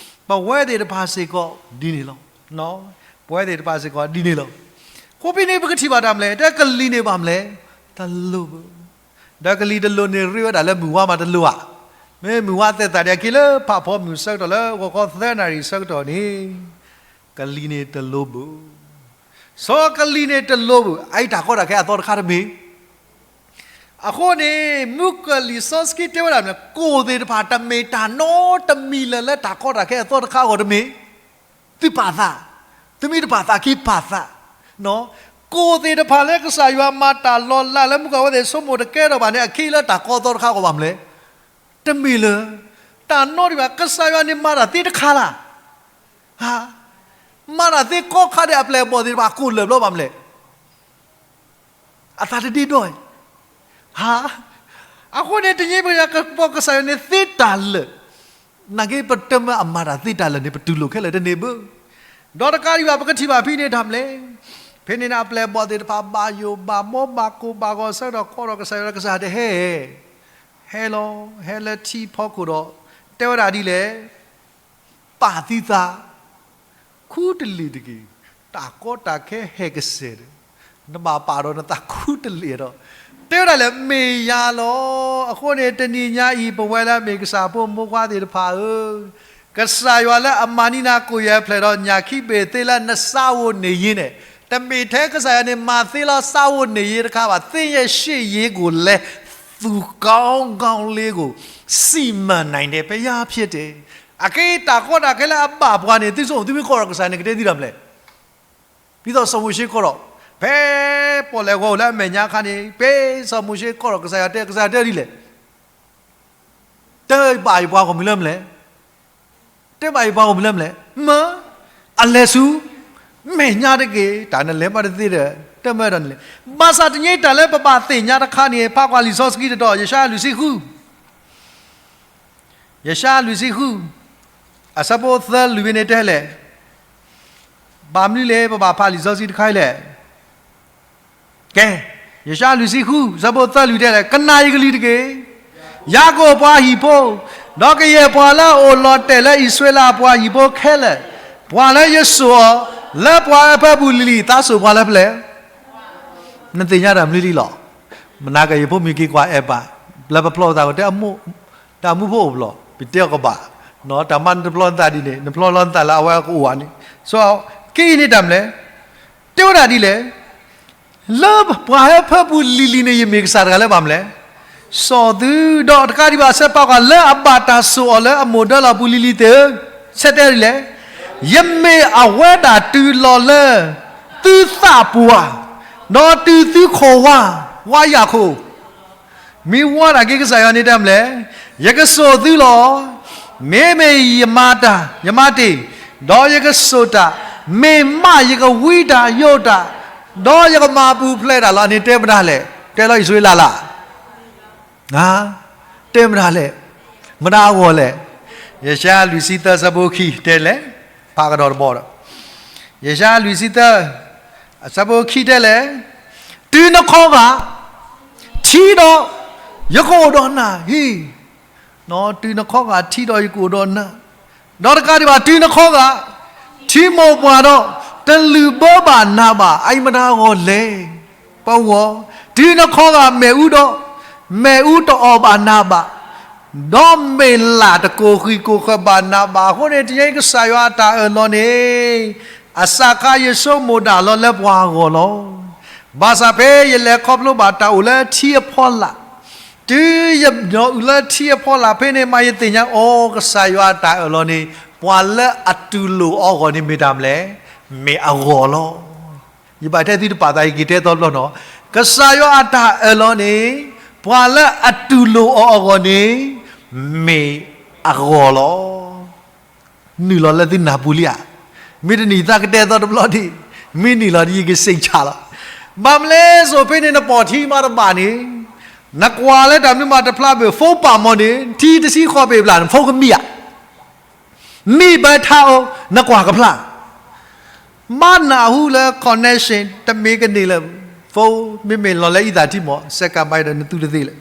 ပဝဲသ့ၣ်တဖၣ်စ့ၢ်ကီးဒ်န့ၣ်လီၤ. ပဝဲသ့ၣ်တဖၣ်စ့ၢ်ကီးဒ်န့ၣ်လီၤ. ဃိဖဲန့ၣ်ပကထံၣ်ဘၣ်တၢ်မနုၤလဲၣ်, တဲကလံၤန့ၣ်ဘၣ်မနုၤလဲၣ်, တလိၣ်ဘၣ်. ဒီးကလံၤတလိၣ်န့ၣ် ရ့ဝဲဒၣ်လၢမုၢ်ဝါမးတလိၣ်ဧါ. မ့ၢ်မုၢ်ဝါသဲသးဒ်အခံလၢ ဖးဖီမုၢ်ဆၢကတီၢ်လၢဂီၤခီသၢနၣ်ရံၣ်ဆၢကတီၢ်န့ၣ် ကလံၤန့ၣ်တလိၣ်ဘၣ်. စီၤကလံၤန့ၣ်တလိၣ်ဘၣ်, အအံၤတၢ်ကီတၢ်ခဲအသီတခါတမ့ၢ် အဃိန့ၣ် မုၣ်ကီၤလံၢ်စီဆှံတဲဝဲဒၣ်မနုၤလဲၣ်, ကိၣ်သ့ၣ်တဖၣ်တမ့ၢ်တၢ်နီတမံၤလၢၤလၢတၢ်ကီတၢ်ခဲအသီတခါအဂီၢ်တမ့ၢ်, သုပာ်သး, သုမ့ၢ်တပာ်သးခံပာ်သး, ကိၣ်သ့ၣ်တဖၣ်လၢကစၢ်ယွၤမၤတၢ်လီၤလးလၢမုၣ်ကီၤဝဲသ့ၣ်ဆိကမိၣ်တကဲထီၣ်ဘၣ်န့ၣ် အခံလၢတၢ်ကီအသီတခါအဂီၢ်ဘၣ်မနုၤလဲၣ်, တမ့ၢ်လၢၤ, တၢ်နီတမံၤဘၣ်, ကစၢ်ယွၤန့ၣ်မၤတၢ်သ့တခါလၢ် မၤတၢ်သ့ကိးခါဒီးအပျဲၢ်အဘီၣ်သ့ၣ်တဖၣ်ကိၣ်လၢာ်ဘျီဘၣ်မနုၤလဲၣ်, အသးတဒ့ဒီ, ဟါ, အဃိန့ၣ်တနံၤညါအံၤ ပကစၢ်ယွၤန့ၣ်သ့တၢ်လၢာ်, နာ်က့ပတမၢအမၤတၢ်သ့တၢ်လၢာ်န့ၣ် ပတူၢ်လိာ်ခဲလၢာ်တန့ၢ်ဘၣ်. ဒီးတကးဒံးဘၣ် ပကထံၣ်ဘၣ်ဖဲန့ၣ်တၢ်မနုၤလဲၣ်, ဖဲန့ၣ်န့ၣ် အပျဲၢ်အဘီၣ်သ့ၣ်တဖၣ်ဘၣ်ယိၣ်ဘၣ်မီဘၣ်ကိၢ်ဘၣ်ဂီၤဆၢကတီၢ် ကိးထီၣ်ကစၢ်ယွၤ ကစၢ်ယွၤတဟဲ ဟဲလီၤ, ဟဲလၢထံဖီခိၣ်ဒီး တဲဝဲဒၣ်ဒ်လဲၣ်, ပာ်သုသး ခူတလ့ၢ်တက့ၢ်. တၢ်ကီတၢ်ခဲဟဲကစဲၢ်ဒီး နဘၣ်ပာ်ဒီးနသးခူတလ့ၢ်ဒီး တဲဝဲဒၣ်လဲၣ် မ့ၢ်ယၤလီၤ. အဃိန့ၣ် တနံၤညါအံၤ ပဝဲလၢအမ့ၢ်ကစၢ်ဖိမိၢ်ပှၢ်သ့ၣ်တဖၣ်ဧၢ, ကစၢ်ယွၤလၢအမၤန့ၢ်နၤကိၣ်ယဲၢ်ဖျၢၣ်ဒီး ညၣ်ခံဘ့ၣ်သ့လၢနစးအိၣ်န့ၣ်ယ့န့ၣ်, တမ့ၢ်ထဲကစၢ်ယွၤန့ၣ် မၤသ့လီၤစးအိၣ်န့ၣ်ယ့တခါဘၣ်, သ့ၣ်ညါရှ့ၣ်ယ့ၣ်ကိၣ်လဲ သူကောင်းကောင်းလေးကို စီမံနိုင်တယ် ဘုရားဖြစ်တယ်. အကဲတၢ်ကီတၢ်ခဲလၢအဘၣ်ပှၤန့ၣ် သုဆိကမိၣ် သုမ့ၢ်ကိးထီၣ်ကစၢ်န့ၣ် ကတဲသုတၢ်မနုၤလဲၣ်. ဒ်သိးစီၤမိၤၡ့ကိးထီၣ်, ဖဲပီၣ်လဲၣ်ဂီၤအိၣ်လၢအမဲာ်ညါအခါန့ၣ် ဖဲစီၤမိၤၡ့ကိးထီၣ်ကစၢ်ယွၤတဲ ကစၢ်ယွၤတဲဒ်လဲၣ်, တဲဘၣ်ယပှၤဂီၢ်မုၢ်လၢမနုၤလဲၣ်. တဲဘၣ်ယပှၤဂီၢ်မုၢ်လၢမနုၤလဲၣ်. မ့ၢ် အလဲၤဆူ မဲာ်ညါတက့ၢ်. တၢ်နလဲၤမးတသ့ဒီး တမၢဒီးနလဲၤ. ဘၣ်ဆၣ်တနံၤအံၤတၢ်လၢပဘၣ်သ့ၣ်ညါတခါန့ၣ် ဖးကွၢ်လံာ်စီဆှံတတီၤ ယၡါယၤလွံၢ်ဆံဃု ယၡါယၤလွံၢ်ဆံဃု အဆၢဖိသၢလွံၢ်ဖဲန့ၣ်တဲလဲၣ်. ဘၣ်မနုၤလဲၣ် ပဘၣ်ဖးလံာ်စီဆှံတခါအံၤလဲၣ်. ကဲ, ယၡါယၤလွံၢ်ဆံဃု အဆၢဖိသၢလွံၢ်တဲလဲၣ်, ကနၣ်ယကလုၢ်တက့ၢ်, ယၤကိာ်ပှၤဟံၣ်ဖိ, ဒီးကယဲၢ်ပှၤလၢအအိၣ်လီၤတဲာ်လၢအံၣ်စရ့လးအပှၤဟံၣ်ဖိခဲလၢာ်, ပှၤလၢယစိာ်အီၤ လၢပှၤအၢဖၢပူၤလံၤလံၤ သးစိာ်ပှၤလၢဖဲလဲၣ်. နသ့ၣ်ညါတၢ်မနုၤလံလီၤ. မနၤကယဲၢ်ဖိမံၤက့ၤကွၢ်အဲၣ်ဘၣ်, လၢပဖျီသးကတဲအမိၢ်, တၢ်မူဖိအိၣ်ဘျီ, ပတဲအီၤကဘၣ်, တၢ်မၤနတဖျီနသးဒ်န့ၣ် နဖျီလီၤနသးလၢအဝဲကအိၣ်ဧါန့ၣ်, စီၤက့အံၤန့ၣ်တၢ်မနုၤလဲၣ်, တဲဝဲဒၣ်ဒ်လဲၣ်, လၢပှၤဟၢဖၢပူၤလံၤလံၤန့ၣ် ယမ့ၢ်ကစၢ်တဂၤလၢဘၣ်မနုၤလဲၣ်. စိာ်သုဒီးတကးဒံးဘၣ် ဆဲးပာ်ကွၢ်လၢအဘၣ်တၢ်စိာ်အီၤလၢအမိၢ်ဒၢလီၢ်ပူၤလံၤလံၤသ့ၣ်ဧၢ, ဆဲးတဲဒ်လဲၣ်, ယမ့ၢ်အဝဲဒၣ်တုၤလီၤလၢ သုသးပူၤဧါ, ဒီးတုၤသုခိၣ်ဝါ, ဝါယၢ်ခိၣ် မ့ၢ်ဝါဒၣ်က့ၤကစၢ်ယွၤန့ၣ်တၢ်မနုၤလဲၣ်, ယကစိာ်သုလီၤ. မ့မ့ၢ်ယမၤတၢ်, ယမၤတ့ၢ်, ဒီးယကစိာ်တၢ်, မ့ၢ်မးယကဝံတၢ်ယိးတၢ်, ဒီးယကမၤပူၤဖျဲးတၢ်လီၤန့ၣ် တဲမတၤလဲၣ်, တဲလီၤအံၣ်စရ့လးလၢ်, တဲမတၤလဲၣ်, မတၤအဂီၢ်လဲၣ်. ယၡါယၤလွံၢ်ဆံသၢ အဆၢဖိခံတဲလဲၣ်, ဖးကဒီးတဘီဒီး, ယၡါယၤလွံၢ်ဆံသၢ အဆၢဖိခံတဲလဲၣ်, တုၤနခီဂာ် ထံဒီး ယကအိၣ်ဒီးနၤ, ဟ့ၣ်, တုၤနခီဂာ်ထံဒီးယကအိၣ်ဒီးနၤ, ဒီးတကးဒံးဘၣ် တုၤနခီဂာ် ထံမိၢ်ပှၢ်ဒီး တလုၢ်ဘၢဘၣ်နၤဘၣ်, အအံၤမတၤအဂီၢ်လဲၣ်. ပဝဲ, တုၤနခီဂာ်မ့ၣ်အူဒီး မ့ၣ်အူတအီၣ်ဘၣ်နၤဘၣ်, ဒီးမ့ၢ်လၢ်တကိၢ်ဃံးကိၢ်ဃၢၤဘၣ်နၤဘၣ်. အဃိန့ၣ် တနံၤအံၤကစၢ်ယွၤအတၢ်အၢၣ်လီၤန့ၣ် အစးခါယဆိကမိၣ်ဒၣ်လီၤလၢပှၤအဂီၢ်လီၤ. ဘၣ်ဆၣ်ဖဲယလဲၤခီဖျိဘၣ်တၢ်အိၣ်လၢထံအဖီလာ်, တုၤယဒိးအုးလၢထံအဖီလာ်ဖဲန့ၣ် မ့ၢ်ယသ့ၣ်ညါအီၤ ကစၢ်ယွၤအတၢ်အၢၣ်လီၤန့ၣ် ပှၤလၢအတူၢ်လိာ်အီၤအဂီၢ်န့ၣ်မ့ၢ်တၢ်မနုၤလဲၣ်, မ့ၢ်အဂီၢ်လီၤ. ယဘၣ်တဲသုတပာ်သး ယက့ၤတဲသီတဘျီနီၤ, ကစၢ်ယွၤအတၢ်အၢၣ်လီၤန့ၣ် ပှၤလၢအတူၢ်လိာ်အီၤအဂီၢ်န့ၣ် မ့ၢ်အဂီၢ်လီၤ. နုာ်လီၤလၢသုနၢ်ပူၤလံဧါ. မ့ၢ်တနံၤသးကတဲသီတဘျီဒံး, မ့ၢ်နံၤလီၤဒ်ယကစံးဆၣ်လီၤ. ဘၣ်မနုၤလဲၣ် စိၤဖဲန့ၣ် နပိာ်ထံမးတဘၣ်န့ၣ်, နကွၢ်လၢတၢ်မနုၤမးတဖျါဘၣ် ဖိပာ်မီၤန့ၣ် ထံတဆံဃိးပ့ၤဘျၣ်န့ၣ် ဖိကမံဧါ. မံဘၣ်ထးအိၣ် နကွၢ်ကဖျါ ဘၣ်နၢ်ဟူလၢ connection တမ့ၢ်ကန့ၢ်လၢ ဖိ မ့မ့ၢ်လီၤလၢအံသၣ်ထံမီၤ စဲးကးဘၣ်ဒီးနသူတသ့လၢၤ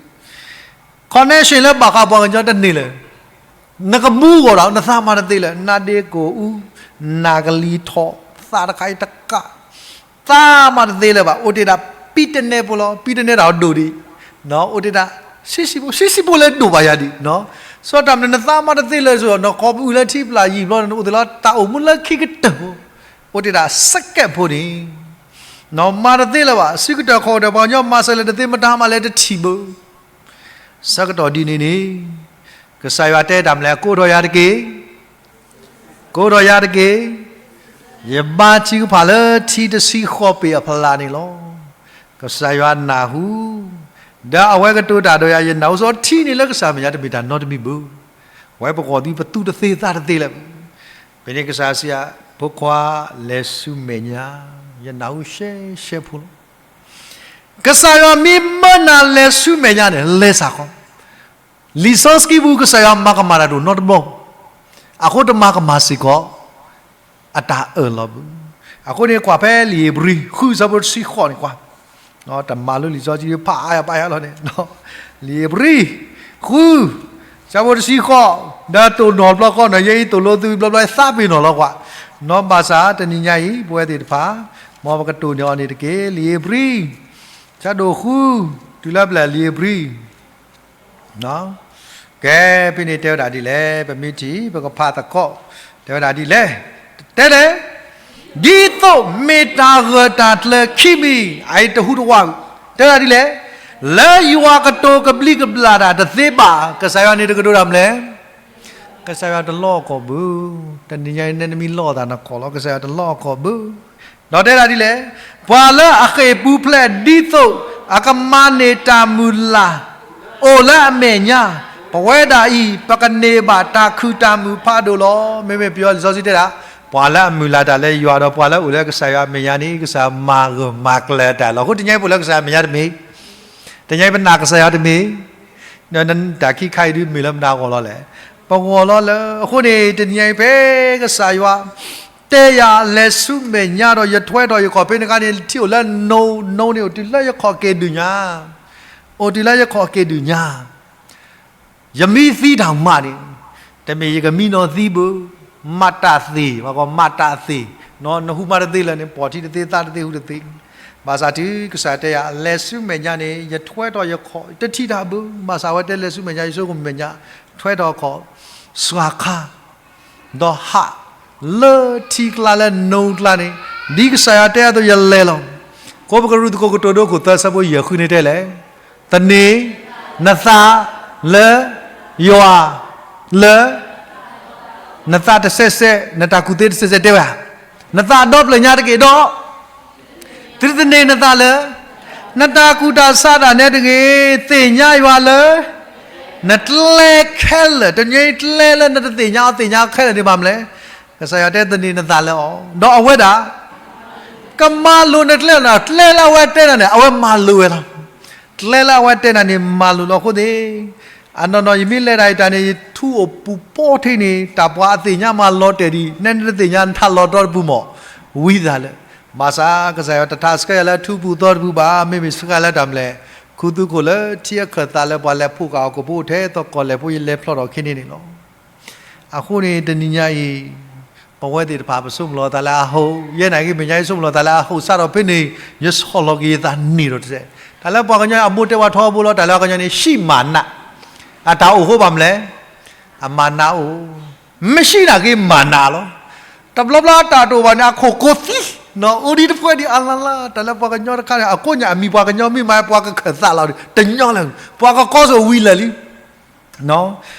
connection လၢဘၣ်ဃးပှၤကညီတန့ၢ်လၢၤ နကမူဂီၢ်ဒီး နသးမၤတသ့လၢၤ နါဒ့ကိာ်အူ နၢ်ကလံၤထီၣ် သးတခါအံၤတကး သးမၤတသ့လၢၤဘၣ် အိၣ်တ့ၢ်ဒၣ် ပံတနဲဖိလီၤ ပံတနဲတၢ်ဒိၣ်ဒံး အိၣ်တ့ၢ်ဒၣ် ဆံဆံဖိ ဆံဆံဖိလၢဒိၣ်ဘၣ်ယၤဒံး စီၤတၢ်မနုၤနသးမၤတသ့လၢၤစ့ၢ်ကီး နကိးပအုၣ်လၢထံပျၢ်ယံာ်ဘျီန့ၣ် အိၣ်သ့ၣ်လီၤ တၢ်အိၣ်မူလၢခံကတၢၢ်ဖိ အိၣ်တ့ၢ်ဒၣ် စကဲးဖိန့ၣ် မၤတသ့လၢၤဘၣ် စုကတၢၢ်ခီၣ်ကတၢၢ် ပှၤကညီမၤစၢၤလၢတသ့မတၤမၤလၢတထံၣ်ဘၣ် ဆၢကတီၢ်ဒ်န့ၣ်န့ၣ် ကစၢ်ယွၤတဲတၢ်မနုၤလဲၣ် ကိးထီၣ်ယၤတက့ၢ် ကိးထီၣ်ယၤတက့ၢ် ယဘါထုကဖၣ်လၢထံတဆံဃိးပ့ၤအဖီလာ်န့ၣ်လီၤ. ကစၢ်ယွၤနၢ်ဟူ ဒီးအဝဲကတိၤတၢ်ဒီးယၤ ယနၢ်ဟူ စီၤထံန့ၣ်လၢကစၢ်မဲာ်ညါတမ့ၢ်တၢ်နီတမံၤဘၣ်. ဝဲပဂီၢ်သံပသူတသ့သးတသ့လၢၤဘၣ်. ဖဲန့ၣ်ကစၢ်ယွၤစံး ဖိခွါ လဲၤဆူမဲာ်ညါ ယနၢ်ဟူရှဲရှဲဖိလီၤ. ကစၢ်ယွၤမ့ၢ်မၢနၤလဲၤဆူမဲာ်ညါန့ၣ် လဲၤစ့ၢ်ကီး လံာ်စီဆှံပူၤ ကစၢ်ယွၤမၤကမၣ်တၢ်တအိၣ်နီတဘျီ, အဃိတမၤကမၣ်စ့ၢ်ကီး အတၢ်အၢၣ်လီၤဘၣ်. အဃိန့ၣ် ကွၢ်ဖဲလံာ်ဧ့ၤဘြံၤ ဃုဆၢဖိတဆံဃိးန့ၣ်ကွၢ်, တမၤလိလံာ်စီဆှံဖးအါယၤပာ်ယၤလီၤန့ၣ်, လံာ်ဧ့ၤဘြံၤ ဃု ဆၢဖိတဆံဃိး, ဒီးတိၢ်နီၣ်ဘျီဃီနီၤ ယဲအံၤတိၢ်လိသုဘျီဘျီသးပ့ၤနီၣ်လီၤကွၢ်, နီၢ်ဘၣ်ဆၣ်တနံၤညါအံၤ ပဝဲသ့ၣ်တဖၣ် မ်ပကတိၢ်န့ၢ်အီၤန့ၣ်တက့ၢ်. လံာ်ဧ့ၤဘြံၤ ဆၢဒိၣ်ဃု တုၤလၢပျဲၢ်လံာ်ဧ့ၤဘြံၤ ကဲ ဖဲန့ၣ်တဲဝဲဒၣ်ဒ်လဲၣ်, ပမ့ၢ်ထံၣ် ပကဖးသကိး, တဲဝဲဒၣ်ဒ်လဲၣ်, တဲလဲၣ်, ဒ်သိးမ့ၢ်တၢ်ဂၢၢ်တၢ်ကျၢၤခံမံၤ အအံၤတဟူးတဝး, တဲဝဲဒၣ်ဒ်လဲၣ်, လၢယွၤကတိၤကဘျံးကဘျၣ်တၢ်တသ့ဘၣ်, ကစၢ်ယွၤန့ၣ်တကတိၤတၢ်မနုၤလဲၣ်, ကစၢ်ယွၤတလီၢ်ကီၢ်ဘၣ်, တနံၤညါအံၤနဲနမ့ၢ်လီၢ်သးနကီၢ်လီၤ, ကစၢ်ယွၤတလီၢ်ကီၢ်ဘၣ်. ဒီးတဲဒၣ်ဒ်လဲၣ်, ပှၤလၢအဃ့ၢ်ပူၤဖျဲးဒ်သိး အကမၤန့ၢ်တၢ်မုၢ်လၢ် အိၣ်လၢအမဲာ်ညါ, ပဝဲဒၣ်အံၤ ပကန့ၢ်ဘၣ်တၢ်ခုၣ်တၢ်မုာ်ဖးဒိၣ်လီၤ. မ့မ့ၢ်ပယီၤလံာ်စီဆှံတဲဒၣ်, ပှၤလၢအမုၢ်လၢ်တၢ်လၢယွၤဒီး ပှၤလၢအအိၣ်လၢကစၢ်ယွၤအမဲာ်ညါန့ၣ် ကစၢ်ယွၤမၤဂၢၢ်မၤကျၢၤတၢ်လီၤ. အဃိတနံၤညါအံၤပအိၣ်လၢကစၢ်ယွၤအမဲာ်ညါတမ့ၢ်, တနံၤညါအံၤပနာ်ကစၢ်ယွၤတမ့ၢ်, တၢ်ခံခါအံၤဒုးမ့ၢ်လၢမတၤဂီၢ်လီၤလဲၣ်, ပဂီၢ်လီၤလၢ အဃိန့ၣ် တနံၤညါအံၤဖဲကစၢ်ယွၤ တဲယၤလဲၤဆူမဲာ်ညါဒီး ယထွဲထီၣ်ယခီၣ်ဖဲန့ၣ်အခါန့ၣ် ထံအိၣ်လၢနိ, နိန့ၣ်အိၣ်တုၤလၢယခီၣ်က့ၤဒုၣ်ညါ, အိၣ်တုၤလၢယခီၣ်က့ၤဒုၣ်ညါ, ယမ့ၢ်သံတၢ်မးန့ၣ်, တမ့ၢ်ယကမံနီၤသံဘၣ်, မၤတၢ်သ့ၣ်, ပှၤကိးမၤတၢ်သ့ၣ်, နဟူမၤတသ့လၢၤန့ၣ် ပိာ်ထံတသ့သးတသ့ဟူတသ့, ဘၣ်ဆၣ်တုၤကစၢ်တဲယၤ လဲၤဆူမဲာ်ညါန့ၣ် ယထွဲထီၣ်ယခီၣ် တထံၣ်တၢ်ဘၣ်, ဘၣ်ဆၣ်အဝဲတဲလဲၤဆူမဲာ်ညါ ယဆိကမိၣ်မဲာ်ညါ, ထွဲထီၣ်ခီၣ်, စှၤခါ ဒီးဟးလၢထံကျါလၢနိကျါန့ၣ်, ဒ်ကစၢ်ယွၤတဲအသိးယလဲၤလီၤ. ကိးပကရူၢ်သကိးကတိၤဒိခိၣ်သၢဆၢဖိယဲၢ်ဃုန့ၣ်တဲလဲၣ်, သန့ၤနသးလၢယွၤလၢ နသးတစဲးစဲး, နတၢ်ကူၣ်သ့တစဲးစဲးတဲဝဲ, နသးဒီဖျၢၣ်ညါတက့ၢ်ဒီး သုတသန့ၤနသးလၢ နတၢ်ကူၣ်တၢ်ဆးဒၣ်နဲတဂ့ၤ, သ့ၣ်ညါယွၤလၢ နကျဲခဲလၢာ်, တနံၤအံၤကျဲလၢနတသ့ၣ်ညါအီၤ သ့ၣ်ညါခဲလၢာ်န့ၣ်ဘၣ်မနုၤလဲၣ်, ကစၢ်ယွၤတဲသန့ၤနသးလၢအီၤ, ဒီးအဝဲဒၣ် ကမၤလိၤနကျဲလီၤ, ကျဲလၢအဝဲတဲနၤန့ၣ် အဝဲမၤလိၤဝဲလီၤ. ကျဲလၢအဝဲတဲနၤန့ၣ် မၤလိၤလီၤအဃိန့ၣ်, အနီၢ်နီၢ် ယမ့ၢ်လဲၤတၢ်အံၤတၢ်န့ၣ် ယထူအိၣ်ပူၤပိာ်ထံန့ၣ် တၢ်ပှၤအသ့ၣ်ညါမၤလီၤတဲာ်ဒံး, နဲနတသ့ၣ်ညါနထးလီၤတီတပူၤမး, ဝံသးလၢ ဘၣ်ဆၣ်ကစၢ်ယွၤတထးဆှဲယၤလၢထူပူၤသီတပူၤဘၣ်, မ့မ့ၢ်ဆှဲလၢတၢ်မနုၤလဲၣ်, ခူသူၣ်ခိၣ်လၢထံအခၢၣ်သးလၢပှၤလဲၤဖှိၣ်ဃာ်အီၤကိာ်ဖိအိၣ်ထဲသိးကီၢ်လဲၢ်ဖိ ယလဲၤဖျီၣ်ထီၣ်ခ့န့ၣ်န့ၣ်လီၤ. အဃိန့ၣ် တနံၤညါအံၤ ပဝဲသ့ၣ်တဖၣ် ပဆိကမိၣ်လီၤသးလၢအဟိၣ်, ယဲနာ်က့ မဲာ်ညါယဆိကမိၣ်လီၤသးလၢအဟိၣ်စးထီၣ်ဖဲန့ၣ်, ယဆီၣ်လီၤက့ၤယသးန့ၣ်ဒီးတစဲး, တၢ်လၢပှၤကညီအမိၢ်တဲပှၤထီဘိလီၤ, တၢ်လၢပှၤကညီန့ၣ် ရှိမာန, အတၢ်အိၣ်အဃိဘၣ်မနုၤလဲၣ်, အမာနအိၣ်, မရှိနာ်က့ မာနလီၤ. တဘျီဘျီတၢ်တအိၣ်ဘၣ်န့ၣ် အခိၣ်ကိးသံ, အိၣ်ဒံးတဖှဲဒံးအလၢ်လၢ်, တၢ်လၢပှၤကညီတခါန့ၣ် အကိးညါအမံၤပှၤကညီမ့ၢ်မၤပှၤကခၢၣ်သးလီၤ, တညီလၢၤ, ပှၤကကီစိာ်ဝံၤလၢာ်လံ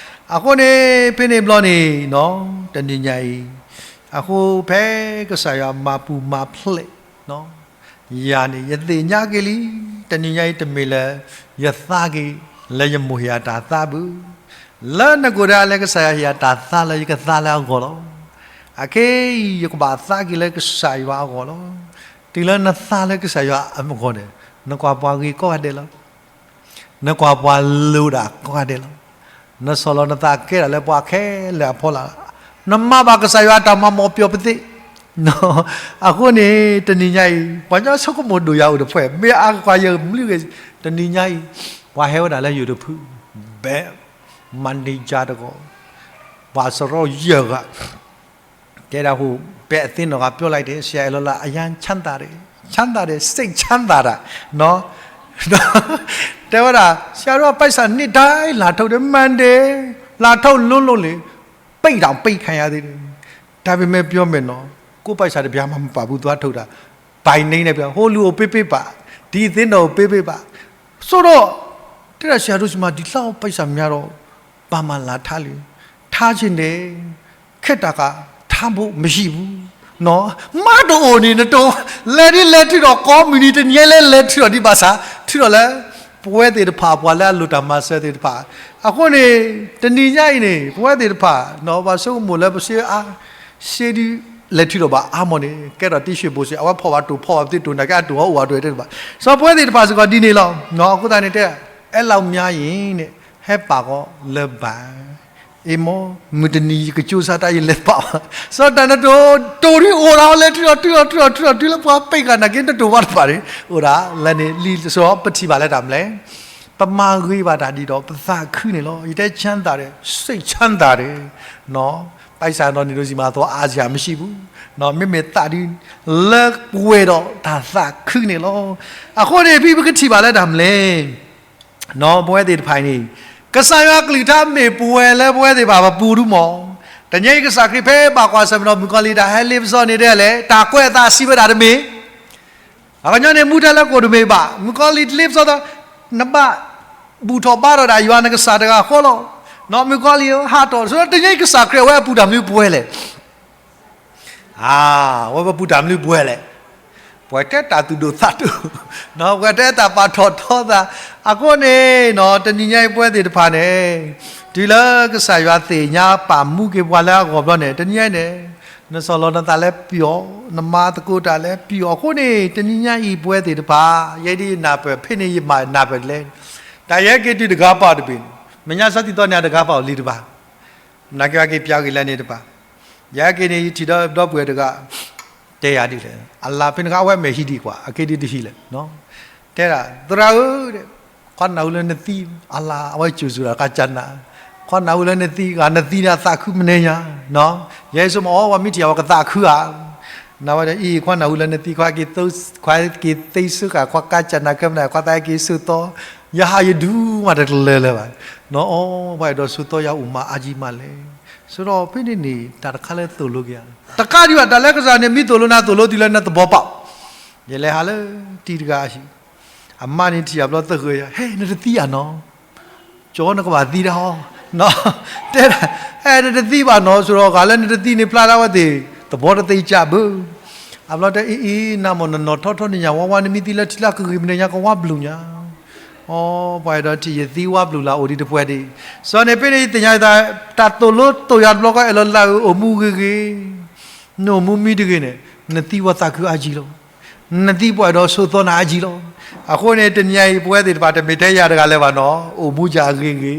အဃိန့ၣ် ဖဲန့ၣ်ဘျီန့ၣ် တနံၤညါအံၤ, အဃိဖဲကစၢ်ယွၤမၤပူၤမၤဖျဲး ယၤန့ၣ် ယသ့ၣ်ညါက့ၤလံ, တနံၤညါအံၤတမ့ၢ်လၢ ယသးက့ၤ လၢယမိၢ်ဟ့ၣ်ယၤတၢ်သးဘၣ်, လၢနကိၣ်ဒၣ်လဲာ်ကစၢ်ယွၤဟ့ၣ်ယၤတၢ်သးလၢယကသးလၢအဂီၢ်လီၤ. အခဲအံၤ ယကဘၣ်သးက့ၤလၢကစၢ်ယွၤအဂီၢ်လီၤ. တုၤလၢနသးလၢကစၢ်ယွၤအမူခိၣ်န့ၣ်, နကွၢ်ပှၤဂ့ၤကိးဂၤဒဲးလီၤ. နကွၢ်ပှၤလိၤဒၣ်ကိးဂၤဒဲးလီၤ. နဆီၣ်လီၤနသးကဲဒၣ်လၢပှၤခဲလၢာ်အဖီလာ်, နမၤဘၣ်ကစၢ်ယွၤအတၢ်မၤမီၢ်ပျီၢ်ပသ့ၣ်. အဃိန့ၣ် တနံၤညါအံၤ ပှၤကညီဆိကမိၣ်ဒိၣ်ယၤအိၣ်တဖှဲၣ်, မ့ၢ်အါကကွၢ်ယမုၢ်ဂ့ၤ, တနံၤညါအံၤ ပှၤဟဲဝဲဒၣ်လၢယိၤတဖု, ဘဲ manager တဂၤ, ပှၤစရီယဲၢ်ဂၤ တဲဒၣ်ဟိၣ်, ဘဲအသ့နီၢ်ဂၤ ပြောလိုက်တယ်, ဆရာအဲၣ်လီၤလၢ အရမ်းချမ်းသာတယ်, ချမ်းသာတယ်, စိတ်ချမ်းသာတာ, တဲဝဲဒၣ် ဆရာတို့က ပိုက်ဆံ နှစ်တိုင်း လာထုတ်တယ်, Monday လာထုတ် လုံးလုံးလေ, ပိတ်တောင်ပိတ်ခံရသေးတယ်. ဒါပေမဲ့ ပြောမယ်နော်, ကိုယ့်ပိုက်ဆံတစ်ပြားမှမပါဘူး, သွားထုတ်တာ, ဘိုင်နင်းနဲ့ပြ, ဟိုလူကိုပေးပေးပါ, ဒီသင်းတော်ကိုပေးပေးပါ, ဆိုတော့ တဲ့ဆရာတို့ဆီမှာ ဒီလောက်ပိုက်ဆံများတော့ ဘာမှလာထားလဲ, ထားချင်တယ်, ခက်တာက ထားဖို့မရှိဘူးနော်, မတအိုနေနတိုး, လဲၤဒ်လဲၤထုးဒီး ကိးမုၢ်နံၤတနံၤညါလဲၤလဲၤထုးဒီးဒ်ဘၣ်ဆၣ်, ထုးဒီးလၢ ပဝဲသ့ၣ်တဖၣ် ပှၤလၢအလိၣ်တၢ်မၤစၢၤသ့ၣ်တဖၣ်, အဃိန့ၣ် တနံၤညါအံၤန့ၣ် ပဝဲသ့ၣ်တဖၣ် ပှၤဆိကမိၣ်လၢပစ့အါ, စ့ဒ်လဲၤထုးဒီးဘၣ်အါမးန့ၣ် ကဲထီၣ်တံၢ်ဆံးဘိစ့, အဝဲဖီၣ်ဘၣ်တိၢ်ဖီၣ်ဘၣ်ပသ့တိၢ်နၤက့အတိၢ်ဟီအိၣ်အတိၢ်တဲတဘၣ်, စီၤပဝဲသ့ၣ်တဖၣ်စ့ၢ်ကီးဒ်န့ၣ်လီၤ. အဃိသတးန့ၣ်တဲ အဲလောက်များရင်န့ၣ် ဟဲပာ်ဃီလၢဘၣ် အ့မိၢ် မုၢ်တနံၤယကစူးစမ်းတၢ်ယလဲၤပာ်ဘၣ်, စီၤတၢ်နတိၢ် တိၢ်ဒ်အိၣ်ဒီးလဲၤထုးဒီးထုးဒီးထုးဒီးထုးဒီး ထုးလၢပှၤပိတ်ဃာ်နၤက့နတိၢ်ဘၣ်တဖၣ်န့ၣ် အိၣ်ဒၣ်လဲၤန့ၣ်လံ, စီၤပထံၣ်ဘၣ်လၢတၢ်မလဲၣ်, ပမၤဂ့ၤဘၣ်တၢ်ဒ်ဒီးပသးခုန့ၣ်လီၤ. ယတဲချမ်းသာတယ်, စိတ်ချမ်းသာတယ်, ပိုက်ဆံတော့နေလို့ရှိမှ သွားအားစရာမရှိဘူး, မ့မ့ၢ်သးဒ်လၢပှဲၤဒီးတၢ်သးခုန့ၣ်လီၤ. အဃိန့ၣ် ဖဲပကထံၣ်ဘၣ်လၢတၢ်မလဲၣ် ပဝဲသ့ၣ်တဖၣ်အံၤန့ၣ် ကစၢ်ယွၤအကလုၢ်ကထါမ့ၢ်ပှဲၤလၢပဝဲသ့ၣ်တဖၣ်ပပူၤဒုမး, တနံၤအံၤကစၢ်ခရံာ်ဖဲဘၣ်ကွၢ်ဆၢၣ်မဲာ်ဒီးမုၣ်ကီၤလံၢ်တၢ်ဟဲလ့ပစီန့ၣ်ဒ်လဲၣ်, တၢ်ကွဲးအသးစံးဝဲဒၣ်တမ့ၢ်, အကညီန့ၣ် မူဒါလၢကိၣ်တမ့ၢ်ဘၣ်, မုၣ်ကီၤလံၢ်လ့ပစီဒီး နဘၣ်ဘူၣ်ထီၣ်ဘါထီၣ်ဒၣ်ယွၤနကစၢ်တဂၤဃီလီၤ. မုၣ်ကီၤလံၢ်ဧၢ ဟးထီၣ်, တနံၤအံၤကစၢ်ခရံာ်အဝဲအပူၤတၢ်မနုၤပှဲၤလဲၣ် အဝဲပပူၤတၢ်မနုၤပှဲၤလဲၣ်, ပှဲၤထဲတၢ်သူၣ်ဒိၣ်သးဒိၣ်, ပှဲၤထဲတၢ်ပာ်ထီၣ်ထီသး, အဃိန့ၣ် တနံၤညါအံၤပဝဲသ့ၣ်တဖၣ်န့ၣ် တုၤလၢကစၢ်ယွၤသ့ၣ်ညါပာ်မူက့ၤပှၤလၢအဂီၢ်ဘျီန့ၣ် တနံၤညါအံၤန့ၣ် နဆီၣ်လီၤနသးလၢပျီၣ်, နမါသကိးတၢ်လၢပျီၣ်, အဃိန့ၣ် တနံၤညါအံၤပဝဲသ့ၣ်တဖၣ် ယဲဒ်ယနၢ်ပၢၢ် ဖဲန့ၣ်ယမၤနၢ်ပၢၢ်ဒ်လဲၣ်, တၢ်ယဟဲက့ၤတုၤတဂၤပာ်တဘ့ၣ်, မဲာ်ညါစီၤတံၢ်သီန့ၣ် အတဂၤပာ်အိၣ်လံတဘၣ် နာ်က့အက့ၤပျၢ်ဂ့ၤလၢန့ၣ်တဘၣ်, ယဟဲက့ၤန့ၣ် ယထံၣ်ဒီးဒီပုၢ်ဝဲၢ်တဂၤ, တဲယၤဒ်လဲၣ်, အလၤဖဲန့ၣ်အခါ အဝဲမဲာ်ဟံးဒံးကွၢ် အက့ၤဒံးတဟံးလဲၣ်, တဲဒၣ် သရၣ်ဧၢ, ခွါနၢ်ဟူလၢနသံ, အလၤ အဝဲစူၢ်စူၢ်တၢ်ကစၢ်နၤ, ခွါနၢ်ဟူလၢနသံ, ဂၤနသံန့ၣ်အသးခုမနုၤညါ, ယဲဆိကမိၣ်အီၤ ပှၤမ့ၢ်ထံၣ်ယၤ ပှၤကသးခုဧါ, နဝဲဒၣ်အံၤ ခွါနၢ်ဟူလၢနသံ, ခွါက့ၤသံဆၢဃာ် ခွါကစၢ်နၤခဲမနၤ, ခွါသးက့ၤဆိးသီ, ယဟးယဒူမးတတလၢၤလၢၤဘၣ်, နအီၤ ပှၤအဲၣ်ဒိးဆိးသီယၤအိၣ်မးအါကံမးလဲၣ်, ဆိဒီးဖဲန့ၣ်န့ၣ် တၢ်တခါလၢသိၣ်လိက့ၤယၤ, တကးဒံးဘၣ် တၢ်လၢကစၢ်န့ၣ် မ့ၢ်သိၣ်လိနၤသိၣ်လိတုၤလၢနသဘီပၢ်, ယလဲၤဟးလၢတံၤတဂၤအဟံၣ်, အမါန့ၣ်ထံၣ်ယၤဘျီသဂၢၢ်ယၤ, ဟဲ နတသံဧါနီၤ ကၠီနကဘၣ်သံဒၣ်ဟီ, တဲဒၣ် ဟဲ နတသံဘၣ်နီၤ, ဆိဒီးဂၤလၢနတသံန့ၣ်ဖျါဒၣ်ဝဲသ့ၣ် သဘီတသ့စၢ်ဘၣ်, အဘျီတဲအံၤအံၤ နမ့ၢ်နီၢ်နီၢ်ထီထီန့ၣ်ညါ ဝါဝါနမ့ၢ်သံလၢထံလၢကဂ့ၤမနုၤညါ ကဝါဘျုးညါ, အိ ပှၤအဲၣ်ဒိးထံၣ်ယသံဝါဘျုးလၢ်အိၣ်ဒံးတပှဲၤဒံး, စီၤန့ၣ်ဖဲန့ၣ် ယသ့ၣ်ညါယသး တၢ်သိၣ်လိတိၢ်ယၤတဘျီဃီ အဲၣ်လီၤလၢ်ဧၢ အိၣ်မူဂ့ၤဂ့ၤ, နအိၣ်မူမံတဂ့ၤန့ၣ် နသံဝဲသးခုအါကံလီၤ, နသံပှၤအဲၣ်ဒိးဆိးသီနၤအါကံလီၤ, အဃိန့ၣ် တနံၤအံၤ ပဝဲသ့ၣ်တဖၣ် တမ့ၢ်ထဲယၤတဂၤလၢၤဘၣ်နီၤ အိၣ်မူယၤအဂ့ၤဂ့ၤ,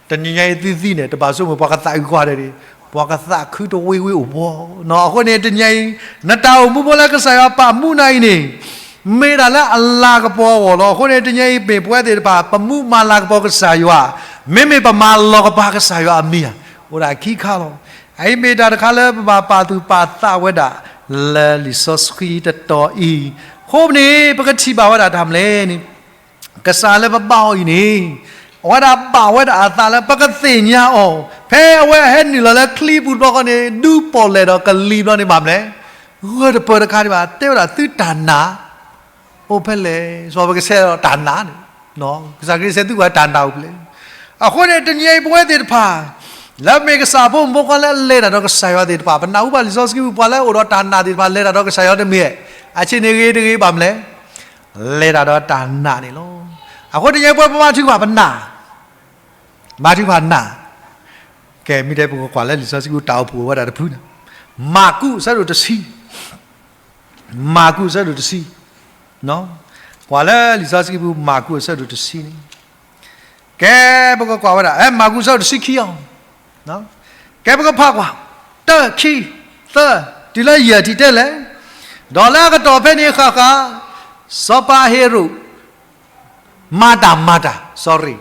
တနံၤညါအံၤသုသံန့ၣ် တဘၣ်ဆိကမိၣ်ပှၤကသးအုးကွၢ်ဒၣ်ဒံး, ပှၤကသးခုတဝ့ဝ့အိၣ်ဘီနီၤ, အဃိန့ၣ် တနံၤအံၤ နတၢ်အိၣ်မူဖိလၢကစၢ်ယွၤပာ်မူနၤအံၤန့ၣ် မ့ၢ်ဒၣ်လၢအလၤကပီၤအဂီၢ်လီၤ, အဃိန့ၣ် တနံၤအံၤမ့ၢ်ပဝဲသ့ၣ်တဖၣ် ပမူမၤလၤကပီၤကစၢ်ယွၤ, မ့မ့ၢ်ပမၤလီၤကပၤကစၢ်ယွၤအမံၤဧါ, အိၣ်ဒၣ်ခံခါလီၤ, အအံၤမ့ၢ်တၢ်တခါလၢပဘၣ်ပာ်သူၣ်ပာ်သးဝဲဒၣ် လၢလံာ်စီဆှံတတီၤအံၤ, အဃိန့ၣ် ပကထံၣ်ဘၣ်ဝဲဒၣ်တၢ်မနုၤလဲၣ်န့ၣ် ကစၢ်လၢပဘါအီၤအံၤန့ၣ် အဝဲဒၣ်ဘၣ်ဝဲဒၣ်အသးလၢပကသ့ၣ်ညါအီၤ, ဖဲအဝဲဟဲနုာ်လီၤလၢချံပူၤတဘျီဃီန့ၣ် ဒူပီၣ်လဲၣ်ဒီးကလံၤဘျီန့ၣ်ဘၣ်မနုၤလဲၣ်, ဂၢၢ်တပၢၢ်တခါန့ၣ်ဘၣ် တဲဝဲဒၣ်သုတၢ်နာ် အိၣ်ဖဲလဲၣ်, စီၤပကဆဲးဒီးတၢ်နာ်န့ၣ်, ကစၢ်ခရံာ်စဲးသုကွၢ်တၢ်နာ်အိၣ်ဖဲလဲၣ်, အဃိန့ၣ် တနံၤအံၤပဝဲသ့ၣ်တဖၣ် လၢမ့ၢ်ကစၢ်ဖိမုၣ်ဖိခွါလၢအလဲၤတၢ်ဒီးကစၢ်ယွၤသ့ၣ်တဖၣ် ပနၢ်ဟူဘၣ်လံာ်စီဆှံပူၤ ပှၤလၢအအိၣ်ဒီးတၢ်နာ်သ့ၣ်တဖၣ် လဲၤတၢ်ဒီးကစၢ်ယွၤတမ့ၢ် အဆ့ၣ်န့ၣ်ဂ့ၤတဂ့ၤဘၣ်မနုၤလဲၣ် လဲၤတၢ်ဒီးတၢ်နာ်န့ၣ်လီၤ. အဃိတနံၤအံၤပဝဲပမၤထုကဖၣ်ပနာ်, မၤထုကဖၣ်နာ်, ကဲ မ့ၢ်တဲပကကွၢ်လၢလံာ်စီဆှံပူၤ တၢ်အိၣ်ဖှိၣ်ဝဲဒၣ်တဖုန့ၣ်, မၢ်ကူး အဆၢဒိၣ်တဆံ မၢ်ကူးအဆၢဒိၣ်တဆံ, ကွၢ်လၢလံာ်စီဆှံပူၤ မၢ်ကူးအဆၢဒိၣ်တဆံန့ၣ်, ကဲ ပကကွၢ်ဝဲဒၣ် မၢ်ကူးအဆၢဒိၣ်တဆံခံအီၤ, ကဲ ပကဖးကွၢ်, တၢ ခံ သၢ, တုၤလၢယဲၢ်ထံၣ်တဲလဲၣ်, ဒီးလၢအကတီၢ်ဖဲန့ၣ်ဃၣ်ဃၣ်, စီၤပၤဟ့ရိၣ် မၤတၢ် မၤတၢ် sorry,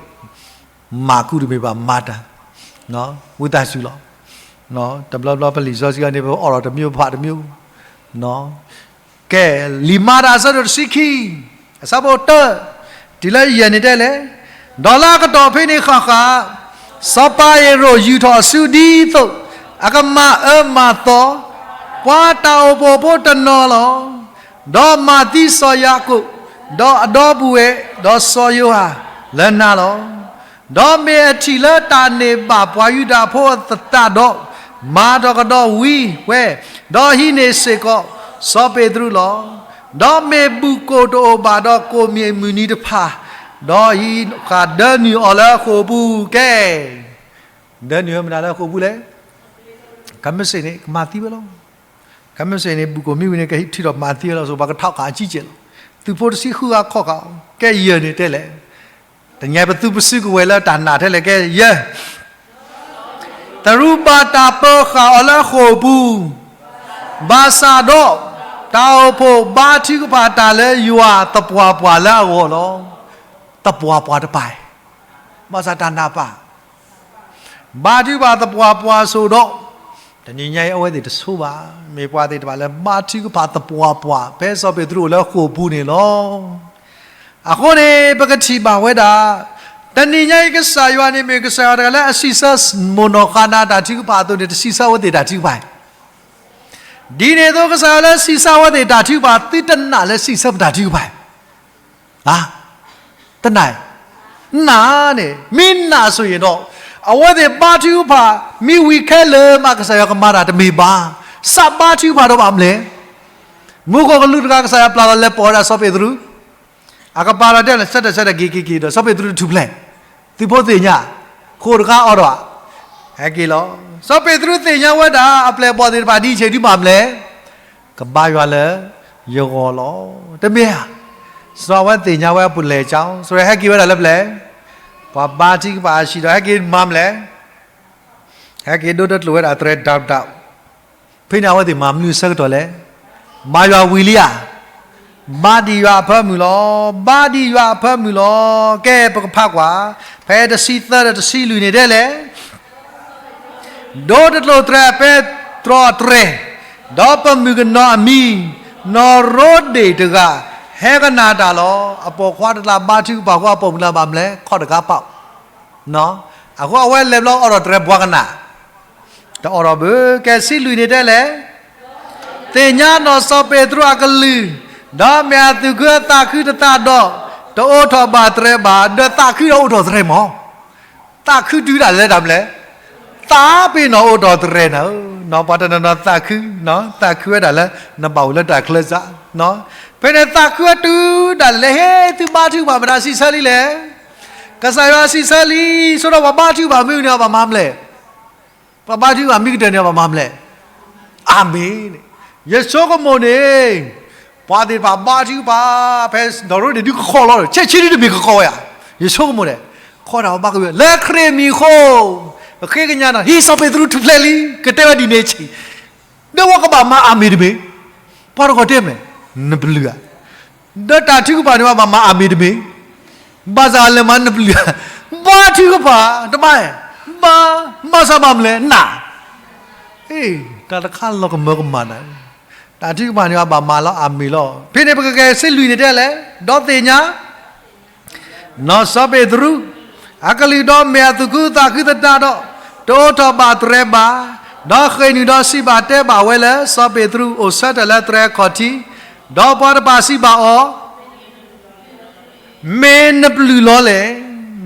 မၢ်ကူးတမ့ၢ်ဘၣ် မၤတၢ်, ဝံသးစူၤလီၤ. တဘျီဘျီပလံာ်စီဆှံန့ၣ် ပအိးထီၣ်တမျိုး ပဖးတမျိုး, ကဲ လံာ်မၤတၢ်အဆၢဒိၣ်တဆံခံ, အဆၢဖိတၢ, တုၤလၢယဲၢ်န့ၣ်တဲလဲၣ်, ဒီးလၢအကတီၢ်ဖဲန့ၣ်ဃၣ်ဃၣ်, စီၤပၤဟ့ရိၣ်ယူာ်ထီၣ်အစုဒ်သိး အကမၤအၢမၤသီ ပှၤတၢ်အိၣ်ဖှိၣ်ဖိတနီၤလီၤ. ဒီးမၤသံစီၤယၤကိာ်, ဒီးအဒီပုၢ်ဝဲၢ်, ဒီးစီၤယိၤဟၣ်လၢနၤလီၤ. ဒီးမ့ၢ်အထံၣ်လၢတၢ်န့ၢ်ဘၣ်ပှၤယူဒၤဖိအသတးဒီး, မၤထီၣ်ကဒီးဝံၤဝဲ, ဒီးဟံးန့ၢ်စ့ၢ်ကီးစီၤပ့းတရူးလီၤ. ဒီးမ့ၢ်ဘူၣ်ကိၣ်တအိၣ်ဘၣ်ဒီးကိၣ်မ့ၢ်မုၢ်နံၤတဖၣ်, ဒီးဟံးဃာ်ဒၢနုာ်အီၤလၢဃိာ်ပူၤကဲ ဒၢနုာ်မနုၤလၢဃိာ်ပူၤလဲၣ်. ခဲမုၢ်ဆ့ၣ်န့ၣ် ကမၤသံဝဲလီၤ. ခဲမုၢ်ဆ့ၣ်န့ၣ် ဘူၣ်ကိၣ်မ့ၢ်ဝံၤန့ၣ် ကဟံးထံၣ်ထီၣ်မၤသံဝဲလီၤ. စ့ၢ်ကီးပှၤကထီၣ်ခးအကံကဲးလီၤ. သုးဖိတဆံဃုဂၤခီၣ်ဃာ်အီၤ, ကဲယဲၢ်န့ၣ်တဲလဲၣ်. တနံၤအံၤပသုးပစုကဝဲၤလၢတၢ်နာ်ထဲလဲၣ် ကဲယဲၢ် တရူးဘၣ်တၢ်ပၢဃာ်အီၤလၢဃိာ်ပူၤ, ဘၣ်ဆၣ်ဒီး တၢ်အိၣ်ဖှိၣ်ဘါထုကဖၣ်တၢ်လၢယွၤသပှၢ်ပှၢ်လၢအဂီၢ်လီၤ. သပှၢ်ပှၢ်တပၤ, ဘၣ်ဆၣ်တၢ်နာ်ပၢ် ဘါထုကဖၣ်သပှၢ်ပှၢ်အသိးဒီး, တနံၤညါအံၤအဝဲသ့ၣ်တဆိဘၣ်, မ့ၢ်ပှၤသ့ၣ်တဖၣ်လၢဘါထုကဖၣ်သပှၢ်ပှၢ် ဖဲစီၤပ့းတရူးအိၣ်လၢဃိာ်ပူၤန့ၣ်လီၤ. အဃိန့ၣ် ပကထံၣ်ဘၣ်ဝဲဒၣ်, တနံၤညါအံၤကစၢ်ယွၤန့ၣ်မ့ၢ်ကစၢ်ယွၤတဂၤလၢအစံးဆၢမိၢ်နီၢ်ဃါနၤတၢ်ထုကဖၣ်အသိးန့ၣ် တစံးဆၢအဝဲသ့ၣ်တၢ်ထုကဖၣ် ဒ်န့ၣ်အသိးကစၢ်ယွၤလၢစံးဆၢအဝဲသ့ၣ်တၢ်ထုကဖၣ် သုတနာ်လၢစံးဆၢပတၢ်ထုကဖၣ် တနာ်, နာ်န့ၣ် မ့ၢ်နာ်ဆိၣ်ဂ့ၤဒီး, အဝဲသ့ၣ်ဘါထုကဖၣ် မ့ၢ်ဝံၤခဲလၢာ်မး ကစၢ်ယွၤကမၤတၢ်တမ့ၢ်ဘၣ်, စးဘါထုကဖၣ်ဒီးဘၣ်မနုၤလဲၣ်. မူခိၣ်ကလူးတဂၤ ကစၢ်ယွၤပျၢ်လီၤလဲၤပိာ်ဝဲဒၣ်စီၤပ့းတရူး, အကပၤလီၤတဲလၢ ဆၢထၢၣ်ဆၢထၢၣ်က့ၤက့ၤက့ၤဒီး စီၤပ့းတရူးတထူၣ်ဖျဲး, သုးဖိသ့ၣ်ညါ, ဃိာ်တခါအိးထီၣ်, ဟဲက့ၤလီၤ. စီၤပ့းတရူးသ့ၣ်ညါဝဲဒၣ် အပျဲၢ်အဘီၣ်သ့ၣ်တဖၣ်ဒ်အံၤဆ့ၣ်ဒုးမၤမနုၤလဲၣ် ကဘါယွၤလၢယဂီၢ်လီၤ. တမ့ၢ်ဧါ. စီၤအဝဲသ့ၣ်ညါဝဲအပူၤလဲၤကၠီ, စီၤဟဲက့ၤဝဲဒၣ်လၢပျဲၢ်, ပှၤဘါထုကဖၣ်အဟံၣ်ဒီး ဟဲက့ၤမၤမနုၤလဲၣ်, ဟဲက့ၤဒိတကျိာ်ဝဲဒၣ်သရဲဒၣ်ဒၣ်. ဖဲန့ၣ်အဝဲသ့ၣ်မၤမနုၤအဆၢကတီၢ်လဲၣ်. ဘါယွၤဝံၤလံဧါ. ဘါဒံးယွၤအဖၢမုၢ်လီၤ. ဘါဒံးယွၤအဖၢမုၢ်လီၤ. ကဲ ပကဖးကွၢ်, ဖဲတဆံသၢဒီးတဆံလွံၢ်န့ၣ်ဒ်လဲၣ် ဒိတကျိာ်သရဲအပဲတြီတြဲၤ, ဒီးပမုၣ်ကနီၤအမံၤ, နီၢ်ရိဒ့ၣ်တဂၤ, ဟဲကနၣ်တၢ်လီၤ. အပိာ်ခွါတကျါဘါထုကဖၣ်အဃိ အပိာ်မုၣ်တကျါဘၣ်မနုၤလဲၣ် ခီၣ်တကးပီး. အဃိအဝဲလဲၤဘျီအိးထီၣ်တြဲၤပှၤကနၣ်, တအိးထီၣ်ဘၣ်. ကဲဆံလွံၢ်န့ၣ်ဒ်လဲၣ် သ့ၣ်ညါနီၢ်စီၤပ့းတရူးအကလုၢ်, ဒီးမ့ၢ်အသူၣ်ခုအသးခုတသးဒီး, တအိးထီၣ်ဘၣ်တြဲၤဘၣ်. ဒီးသးခုဒီးအိးထီၣ်တြဲၤမး. သးခုတုၤဒၣ်လဲာ်တၢ်မနုၤလဲၣ်. သးပ့ၤနီၣ်အိးထီၣ်တြဲၤနၤဧၢ, နီၢ်ပှၤတနီၤနီၤသးခု, သးခုဝဲဒၣ်လၢ နဘၣ်အိၣ်လၢတၢ်ချၢစး. ဖဲန့ၣ်သးခုဝဲတုၤဒၣ်လဲာ် ဟဲသုဘါထုကဖၣ်မတၤစံးဆၢလံလဲၣ်. ကစၢ်ယွၤစံးဆၢလံ, ဆိဒီးပှၤဘါထုကဖၣ်မ့ၢ်န့ၣ် ဘၣ်မၤမနုၤလဲၣ်. ပှၤဘါထုကဖၣ်မ့ၢ်ကတၢၢ်န့ၣ် ဘၣ်မၤမနုၤလဲၣ်. အၤမ့ၣ်န့ၣ်, ယဆိကမိၣ်န့ၣ်, ပှၤသ့ၣ်တဖၣ်ဘါထုကဖၣ်, ဖဲနီၢ်ရိဒ့ၣ်ဒုးကခီၣ်လီၤ, ဆဲးဆံဒုတမ့ၢ်ကခီၣ်ဝဲဧါ. ယဆိကမိၣ်န့ၣ်, ခီတၢ်ဝဲဘၣ်ကဝံၤ လၢခရံာ်မံၤအဃိ, ပဃ့ကညးနီၤ ဟံးစီၤပ့းတရူးထူၣ်ဖျဲးလံ, ကတဲဝဲဒ်န့ၣ်ဆံး ဒီးဝဲကဘၣ်မၤအၤမ့ၣ်တမ့ၢ်, ပှၤတဂီၤတဲမနုၤလဲၣ်, နပျုၢ်ဧါ. ဒီးတၢ်ထုကဖၣ်န့ၣ် ဘၣ်မၤအၤမ့ၣ်တမ့ၢ်, ဘၣ်ဆၣ်လဲၤမၤနပျုၢ်ဧါ. ဘါထုကဖၣ်တဘၣ်, ဘၣ်, ဘၣ်ဆၣ်ဘၣ်မနုၤလဲၣ် န, တၢ်တခါလီၤကမၢကမၣ်နၤ, တၢ်ထုကဖၣ်န့ၣ် ဘၣ်မၤလီၤအၤမ့ၣ်လီၤ. ဖဲန့ၣ်ပကကဲဆံလွံၢ်န့ၣ်ဒ်လဲၣ်, ဒီးသ့ၣ်ညါ နီၢ်စီၤပ့းတရူး အကလုၢ်ဒီးမ့ၢ်အသူၣ်ခုသးခုသတးဒီး, တအိးထီၣ်ဘၣ်တြဲၤဘၣ်, ဒီးဃ့ၢ်နုာ်ဒီးစံးဘၣ်တဲဘၣ်ဝဲလၢ စီၤပ့းတရူးအိၣ်ဆၢထၢၣ်လၢတြဲၤခီၣ်ထံး, ဒီးပှၤတဖၣ်စံးဘၣ်အီၤ, မ့ၢ်နပျုၢ်လီၤလဲၣ်.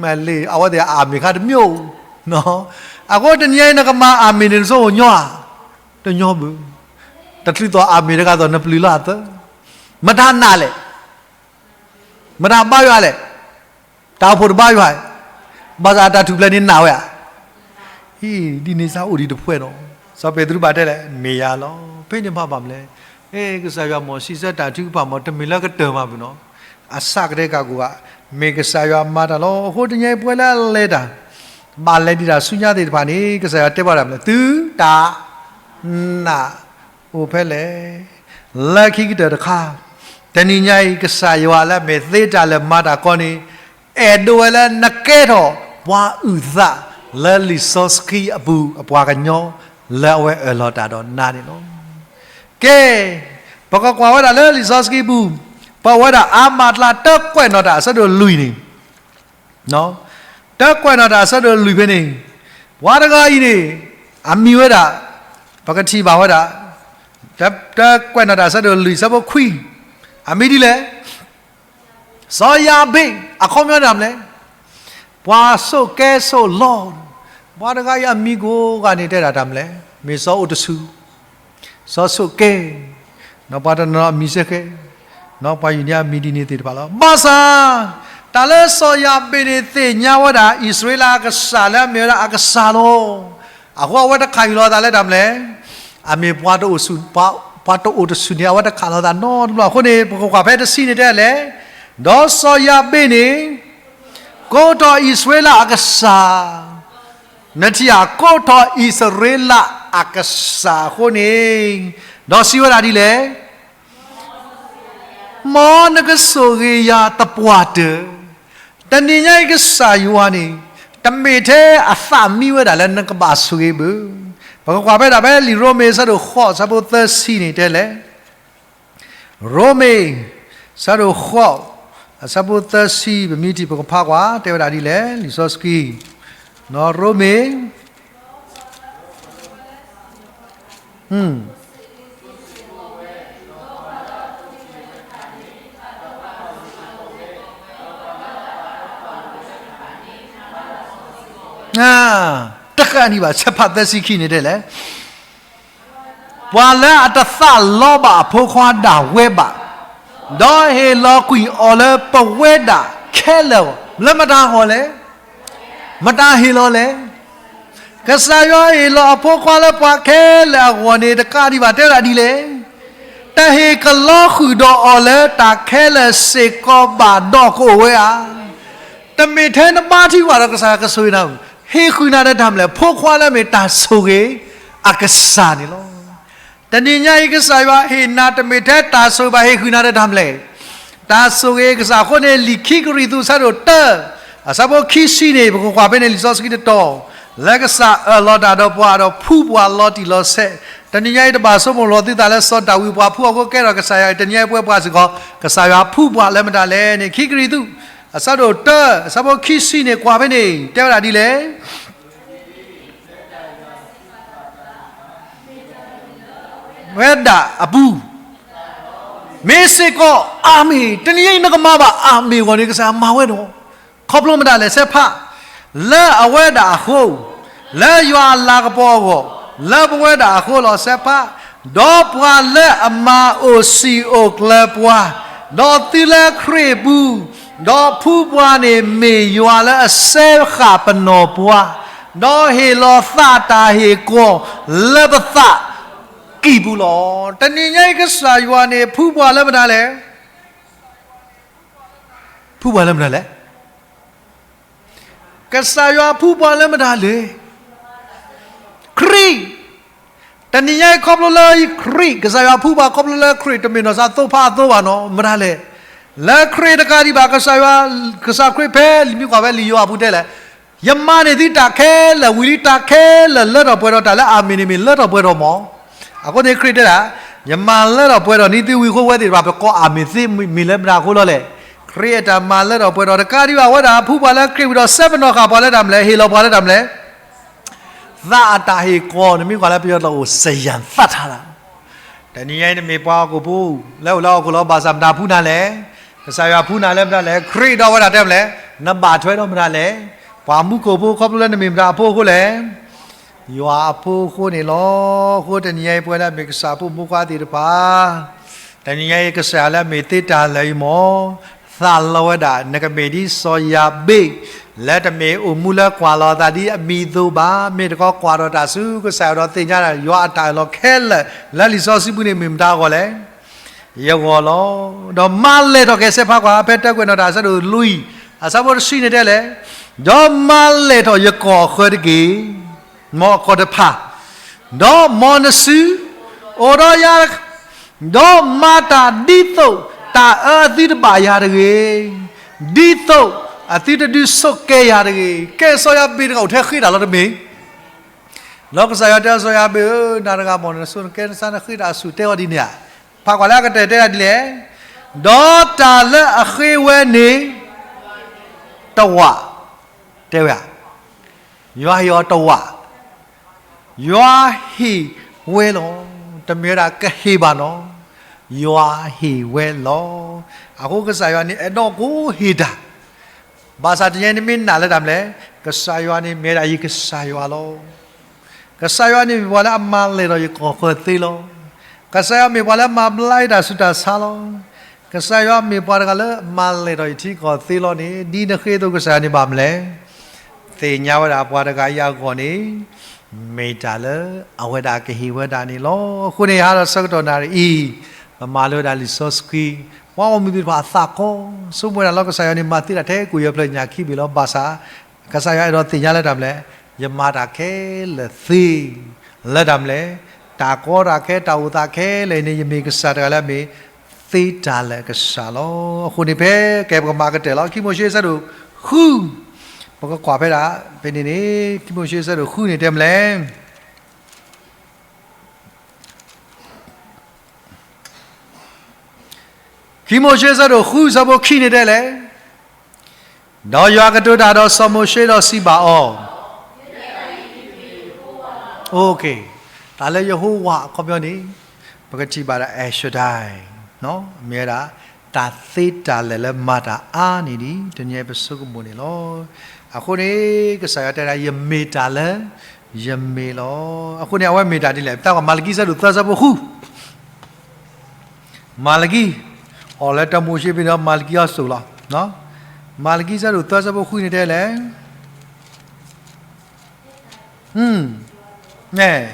မ့ၢ်လံ အဝဲသ့ၣ်အၤမ့ၣ်ခါတမံၤ, အဃိတနံၤအံၤ နကမၤအၤမ့ၣ်န့ၣ် နဆိကမိၣ်ညီဧါ, တညီဘၣ်. တချုးသိးအၤမ့ၣ်တဂၤသိး နပျုၢ်လီၤအသး, မတၤနာ်လဲၣ် မတၤဘါယွၤလဲၣ်, တၢ်အိၣ်ဖှိၣ်တဘါယွၤ, ဘၣ်ဆၣ်အတၢ်ထူၣ်ဖျဲးန့ၣ်နာ်ဝဲဧါ. အံၤ ဒ်န့ၣ်စ့ၢ်အိၣ်ဒံးတဖှဲးနီၤ, စီၤပ့းတရူးဘၣ်တဲလဲၣ် မ့ၢ်ယၤလီၤ. ဖဲန့ၣ်ဘၣ်မနုၤလဲၣ်, ကစၢ်ယွၤမိၢ်စံးဆၢတၢ်ထုကဖၣ်မ့ၢ် တမ့ၢ်လၢကတၢၢ်မးပူၤနီၤ, အစးကတဲာ်ကၢ်ကိၣ်ဘၣ်, မ့ၢ်ကစၢ်ယွၤမၤတၢ်လီၤ. အဃိတနံၤအံၤပဝဲလၢအလဲၤတၢ်, ဘၣ်လဲၤဒံးတၢ်ဆူညါသ့ၣ်တဖၣ်န့ၣ် ကစၢ်ယွၤတဲဘၣ်တၢ်မနုၤလဲၣ်, သုတၢ်နာ်အိၣ်ဖဲလဲၣ်. လၢခံကတၢၢ်တခါ, တနံၤညါအံၤ ကစၢ်ယွၤလၢအမ့ၢ်သ့တၢ်လၢမၤတၢ်ကီန့ၣ် အဲၣ်ဒိးဝဲလၢနကဲထီၣ်ပှၤအုၣ်သးလၢလံာ်စီဆှံအပူၤအပှၤကညီ လၢအဝဲအၢၣ်လီၤတၢ်ဒီးနၤန့ၣ်လီၤ. ကဲ, ပကကွၢ်ဝဲဒၣ်လၢလံာ်စီဆှံပူၤ, ပဝဲဒၣ်အါမးအကျါ တၢ်ကွဲးနီၣ်တၢ်အဆၢဒိၣ်လွံၢ်န့ၣ်, တၢ်ကွဲးနီၣ်တၢ်အဆၢဒိၣ်လွံၢ်ဖဲန့ၣ်, ပှၤတဂၤအံၤန့ၣ် အမံၤဝဲဒၣ်, ပကထံၣ်ဘၣ်ဝဲဒၣ်, တၢ်ကွဲးနီၣ်တၢ်အဆၢဒိၣ်လွံၢ်အဆၢဖိခွံ, အမံၤဒ်လဲၣ် စီၤယၤဘ့း, အခီပညီတၢ်မနုၤလဲၣ်, ပှၤဆိၣ်ကဲဆိၣ်လီ, ပှၤတဂၤအံၤအမံၤကိးဂၤန့ၣ်တဲဒၣ်တၢ်မနုၤလဲၣ်, မ့ၢ်စီၤအိၣ်တဆူၣ်, စီၤဆိၣ်ကဲ, ဒီးပှၤတနီၤနီၤအမံၤစ့ၢ်ကီး, ဒီးပှၤယူၤန့ၣ်အမံၤဒ်န့ၣ်သ့ၣ်တဖၣ်လီၤ. ဘၣ်ဆၣ်, တၢ်လၢစီၤယၤဘ့းန့ၣ်သ့ၣ်ညါဝဲဒၣ် အံၣ်စရ့လးအကစၢ်လၢအမ့ၢ်ဝဲဒၣ်အကစၢ်လီၤ. အဃိအဝဲတခးယုာ်လီၤသးလၢတၢ်မနုၤလဲၣ်, အမ့ၢ်ပှၤတအိၣ်ဆူၣ်, ပှၤတအိၣ်တဆူၣ်န့ၣ် အဝဲတခးလီၤသးနီတဘျီ. အဃိန့ၣ် ပကကွၢ်ဖဲတဆံန့ၣ်တဲလဲၣ်, ဒီးစီၤယၤဘ့းန့ၣ် ကိးထီၣ်အံၣ်စရ့လးအကစၢ်, နထံၣ်ဧါ, ကိးထီၣ်အံၣ်စရ့လးအကစၢ်အဃိန့ၣ်, ဒီးစံးဝဲဒၣ်ဒ်လဲၣ်, မ်နကဆိၣ်ဂ့ၤယၤသပှၢ်တၢၢ်. တနံၤညါအံၤကစၢ်ယွၤန့ၣ် တမ့ၢ်ထဲအသးမံဝဲဒၣ်လၢနကဘၣ်ဆိၣ်ဂ့ၤဘၣ်. ပကကွၢ်ဖဲဒၣ်ဖဲလံာ်ရိမ့ၤအဆၢဒိၣ်ဃိးအဆၢဖိသၢဆံန့ၣ်တဲလဲၣ်, ရိမ့ၤ အဆၢဒိၣ်ဃိး အဆၢဖိသၢဆံ ပမ့ၢ်ထံၣ်ပကဖးကွၢ် တဲဝဲဒၣ်ဒ်လဲၣ် လံာ်စီဆှံ, ရိမ့ၤ တကးဒံးဘၣ် ဆဲးဖးသၢဆံခံန့ၣ်တဲလဲၣ်, ပှၤလၢအတသးလီဘၣ်အဖိခွါဒၣ်ဝဲဘၣ်, ဒီးဟ့ၣ်လီၤကွံာ်အီၤလၢပဝဲဒၣ်ခဲလၢာ်အဂီၢ်, လၢမတၤအဂီၢ်လဲၣ်, မတၤဟ့ၣ်လီၤလဲၣ်. ကစၢ်ယွၤဟ့ၣ်လီၤအဖိခွါလၢပှၤခဲလၢာ်အဂီၢ်န့ၣ် တကးဒံးဘၣ်တဲဝဲဒၣ်ဒ်လဲၣ်, တဟ့ၣ်ကလီဃုာ်ဒီးအီၤလၢတၢ်ခဲလၢာ်စ့ၢ်ကီးဘၣ်ဒီးကအိၣ်ဝဲဧါ. တမ့ၢ်ထဲနဘါထုကဖၣ်ဒီးကစၢ်ယွၤကဆိၣ်ဂ့ၤနၤ, ဟ့ၣ်ဃုာ်နၤဒီးတၢ်မနုၤလဲၣ်, ဖိခွါလၢမ့ၢ်တၢ်ဆိၣ်ဂ့ၤအကစၢ်န့ၣ်လီၤ. တနံၤညါအံၤကစၢ်ယွၤဟ့ၣ်နၤတမ့ၢ်ထဲတၢ်ဆိၣ်ဂ့ၤဘၣ်, ဟ့ၣ်ဃုာ်နၤဒီးတၢ်မနုၤလဲၣ်, တၢ်ဆိၣ်ဂ့ၤအကစၢ်အဃိန့ၣ် လံာ်ခံကရံၣ်သူးအဆၢဒိၣ်တၢ အဆၢဖိခံဆံန့ၣ် ပကကွၢ်ဖဲန့ၣ် လံာ်စီဆှံတတီၤ, လၢကစၢ်အၢၣ်လီၤတၢ်ဒီးပှၤဒီးဖှူပှၤလီၤတံၢ်လီၤဆဲး, တနံၤညါအံၤတဘၣ်ဆိကမိၣ်လီၤသုသးလၢ စီၤဒၤဝံးပှၤဖှူအဃိကဲထီၣ်ကစၢ်ယွၤ, တနံၤညါအံၤပဝဲပှၤစ့ၢ်ကီး ကစၢ်ယွၤဖှူပှၤလၢမတၤလဲၣ်န့ၣ် ခံကရံၣ်သူး အဆၢဒိၣ်တၢ အဆၢဖိခံဆံန့ၣ် ကွၢ်ဖဲန့ၣ် တဲဝဲဒၣ်ဒ်လဲၣ် ဝဲဒၣ်အပူၤ, မ့ၢ်စ့ၢ်ကီး အၤမ့ၣ်, တနံၤအံၤနကမၤဘၣ်အၤမ့ၣ်အဂီၢ်န့ၣ် ကစၢ်ယွၤမၤဝဲဒီး, ခီဖျိမတၤလဲၣ် စဲးဖး, လၢအဝဲဒၣ်အဃိ, လၢယွၤအလၤကပီၤအဂီၢ်, လၢပဝဲဒၣ်အဃိလီၤ စဲးဖး, ဒီးပှၤလၢအမၤအိၣ်စံာ်အိၣ်ကျၢၤပှၤ, ဒီးသုလၢခရံာ်အပူၤ, ဒီးဖှူပှၤန့ၣ်မ့ၢ်ယွၤလၢအစဲဃာ်ပနီၢ်ပှၤ, ဒီးဟ့ၣ်လီၤသးတၢ်ဟ့ၣ်ကီၤလၢပသးကံၢ်ပူၤလီၤ. တနံၤညါအံၤကစၢ်ယွၤန့ၣ် ဖှူပှၤလၢမတၤလဲၣ်, ဖှူပှၤလၢမတၤလဲၣ်. ကစၢ်ယွၤဖှူပှၤလၢမတၤလဲၣ်. ခရံာ်, တနံၤညါအံၤခီဖျိလၢခရံာ် ကစၢ်ယွၤဖှူပှၤခီဖျိလၢခရံာ် တမ့ၢ်နီၢ်သးသိဖါအသိဘၣ်နီၤ မတၤလဲၣ်. လၢခရံာ်တကးဒံးဘၣ် ကစၢ်ယွၤ, ကစၢ်ခရံာ်ဖဲလံာ်မ့ၢ်ကွၢ်ဖဲလံာ်ယိၤဟၣ်အပူၤတဲလဲၣ်, ယမၤန့ၢ်သုတၢ်ခဲလၢာ်ဝံၤလံ တၢ်ခဲလၢာ်လၢထီၣ်ပှဲၤထီၣ် တၢ်လၢအၤမ့ၣ်န့ၣ်မ့ၢ်လၢထီၣ်ပှဲၤထီၣ်မး. အဃိန့ၣ်ခရံာ်တဲဒၣ်, ယမၤလၢထီၣ်ပှဲၤထီၣ်န့ၢ်သုဝံၤအဃိ ဝဲသ့ၣ်တဖၣ်ပကိးအၤမ့ၣ်သ့ မ့ၢ်လၢမတၤအဃိလီၤလဲၣ်. ခရံာ်အတၢ်မၤလၢထီၣ်ပှဲၤထီၣ်တကးဒံးဘၣ် အဝဲဒၣ်ဖှူပှၤလၢခရံာ်ဝံၤဒီး စဲပနီၣ်ဃာ်ပှၤလၢတၢ်မနုၤလဲၣ်, ဟ့ၣ်လီၤပှၤလၢတၢ်မနုၤလဲၣ် သးအတၢ်ဟ့ၣ်ကီၤ နမ့ၢ်ကွၢ်လၢပယီၤတၢ်အိၣ် စယံသးထးလီၤ. တနံၤညါအံၤနမ့ၢ်ပှၤဟီၣ်ခိၣ်ဖိ လၢအိၣ်လၢဟီၣ်ခိၣ်လီၤ ဘၣ်ဆၣ်မတၤဖှူနၤလဲၣ်. ကစၢ်ယွၤဖှူနၤလၢမတၤလဲၣ်. ခရံာ်ဒီးအဝဲဒၣ်တဲမနုၤလဲၣ်, နဘၣ်ထွဲဒီးမတၤလဲၣ်. ပှၤမူခိၣ်ဖိ ခီဖျိလၢနမ့ၢ်မတၤအဖိအဃိလဲၣ်. ယွၤအဖိအဃိန့ၣ်လီၤ. အဃိတနံၤညါအံၤ ပဝဲဒၣ်မ့ၢ်ကစၢ်အဖိမုၣ်ခွါသ့ၣ်တဖၣ် တနံၤညါအံၤ ကစၢ်လၢအမ့ၢ်သ့တၢ်လၢာ်အံၤမ့ၢ် သးလီဝဲဒၣ် နကမ့ၢ်ဒ်စီၤယၤဘ့း, လၢတမ့ၢ်အိၣ်မူလၢကွၢ်လီၤအသးဒ်အမံၤအသိးဘၣ်, မ့ၢ်တခီကွၢ်ဒီးတၢ်ဆူကစၢ်ယွၤဒီးသ့ၣ်ညါယွၤအတၢ်အၢၣ်လီၤခဲလၢာ် လၢလံာ်စီဆှံပူၤန့ၣ်မ့ၢ်မတၤအဂီၢ်လဲၣ်. ယဂီၢ်လီၤ. ဒီးမၤလဲၢ်ထီၣ်က့ၤ စဲးဖးကွၢ် ဖဲတၢကွဲးနီၣ်တၢ်အဆၢဒိၣ်လွံၢ် အဆၢဖိတဆံန့ၣ်တဲလဲၣ်, ဒီးမၤလဲၢ်ထီၣ်ယကီၢ်ဃၢၤတက့ၢ်, မ်အကီၢ်တဖၣ်, ဒီးမ်နစု အိၣ်ဒီးယၤ ဒီးမၤတၢ်ဒ်သိးတၢ်အၢအသုတဘၣ်ယၤတဂ့ၤ, ဒ်သိးအသုတဒုးဆိးကဲယၤတဂ့ၤ. ကဲစီၤယၤဘ့းတဂၤအိၣ်ထဲဃ့တၢ်လီၤတမ့ၢ်, ဒီးကစၢ်ယွၤတဲစီၤယၤဘ့းဧၢ, နၤတဂၤ မ်နစိနကဲနဆါနဃ့တၢ်အဆူၣ်တဲအီၤဒ်န့ၣ်ဧါ. ဖးကွၢ်လၢအကတၢၢ်တဲဒၣ်ဒ်လဲၣ်, ဒီးတၢ်လၢအဃ့ဝဲန့ၣ် တဝး, တဲဝဲဧါ, ယွၤဟ့ၣ်အီၤတဝး, ယွၤဟ့ၣ်ဝဲလီၤ. တမ့ၢ်ဝဲဒၣ်ကဟ့ၣ်ဘၣ်နီၤ, ယွၤဟ့ၣ်ဝဲလီၤ. အဃိကစၢ်ယွၤန့ၣ်အဲၣ်ဒိးကဟ့ၣ်တၢ်, ဘၣ်ဆၣ်တနံၤအံၤန့ၣ်မ့ၢ်နာ်လၢတၢ်မနုၤလဲၣ်, ကစၢ်ယွၤန့ၣ်မ့ၢ်ဝဲဒၣ်ယကစၢ်ယွၤလီၤ. ကစၢ်ယွၤန့ၣ်မ့ၢ်ပှၤလၢအမၤလဲၢ်ထီၣ်ယကီၢ်ဃၢၤသ့လီၤ. ကစၢ်ယွၤမ့ၢ်ပှၤလၢအမၤဘျါယတၢ်ဆူးတၢ်ဆါလီၤ. ကစၢ်ယွၤမ့ၢ်ပှၤတဂၤလၢမၤလဲၢ်ထီၣ်ယထံကီၢ်သ့လီၤန့ၣ် ဒ်နဃ့အသိးကစၢ်ယွၤန့ၣ်ဘၣ်မနုၤလဲၣ်, သ့ၣ်ညါဝဲဒၣ်ပှၤတဂၤအံၤအဂီၢ်န့ၣ် မ့ၢ်တၢ်လၢအဝဲဒၣ်ကဟ့ၣ်ဝဲဒၣ်န့ၣ်လီၤ. အဃိန့ၣ် ဟါဒီးဆၢကတီၢ်နၣ်ရံၣ်အံၤ ပမၤလိဝဲဒၣ်လံာ်စီဆှံ, ပှၤဂီၢ်မုၢ်သ့ၣ်တဖၣ်အသးကီ, ဆိကမိၣ်ဝဲဒၣ်လီၤ ကစၢ်ယွၤန့ၣ်မၤသ့တၢ်ထဲကိးယဲၢ်ဖျၢၣ်ညၣ်ခံဘ့ၣ်လီၤ. ဘၣ်ဆၣ် ကစၢ်ယွၤအဲၣ်ဒိးသ့ၣ်ညါလၢတၢ်မနုၤလဲၣ်, ယမၤတၢ်ခဲလၢာ်သ့ လၢတၢ်မနုၤလဲၣ်, တၢ်ကီတၢ်ခဲ တၢ်အိၣ်သးခဲလၢာ်န့ၣ် ယမ့ၢ်ကစၢ်တဂၤလၢအမ့ၢ်သ့တၢ်လၢာ်ကစၢ်လီၤ. အဃိန့ၣ်ဖဲကဲပကမၤကတၢၢ်လီၤ ခံမိၤၡ့ဆၢဒိၣ်ဃု, ပကကွၢ်ဖဲဒၣ် ဖဲန့ၣ်န့ၣ် ခံမိၤၡ့ဆၢဒိၣ်ဃုန့ၣ်တဲမနုၤလဲၣ်. ခံမိၤၡ့ဆၢဒိၣ်ဃုဆၢဖိခံန့ၣ်တဲလဲၣ်, ဒီးယွၤကတိၤတၢ်ဒီးစီၤမိၤၡ့ဒီးစံးဘၣ်အီၤ, တၢ်လၢယဟိဝၤအခီပညီန့ၣ် ပကထံၣ်ဘၣ်ဒီး El Shaddai, မ့ၢ်ဝဲဒၣ် တၢ်သ့တၢ်လၢာ်လၢမၤတၢ်အါန့ၢ်ဒံး တနံၤအံၤပဆိကမိၣ်န့ၣ်လီၤ. အဃိန့ၣ် ကစၢ်ယွၤတဲဒၣ် ယမ့ၢ်တၢ်လၢ ယမ့ၢ်လီၤ. အဃိန့ၣ် အဝဲမ့ၢ်တၢ်ဒ်လဲၣ်, ပတၢ်ကွၢ်မၤလကံဆၢဒိၣ်သၢဆၢဖိဃု မၤလကံ, အီၤလၢတၢမိၤၡ့ဖဲန့ၣ်ဒီး မၤလကံအီၤစိာ်လီၤ. မၤလကံဆၢဒိၣ်သၢဆၢဖိဃုန့ၣ်တဲလဲၣ်,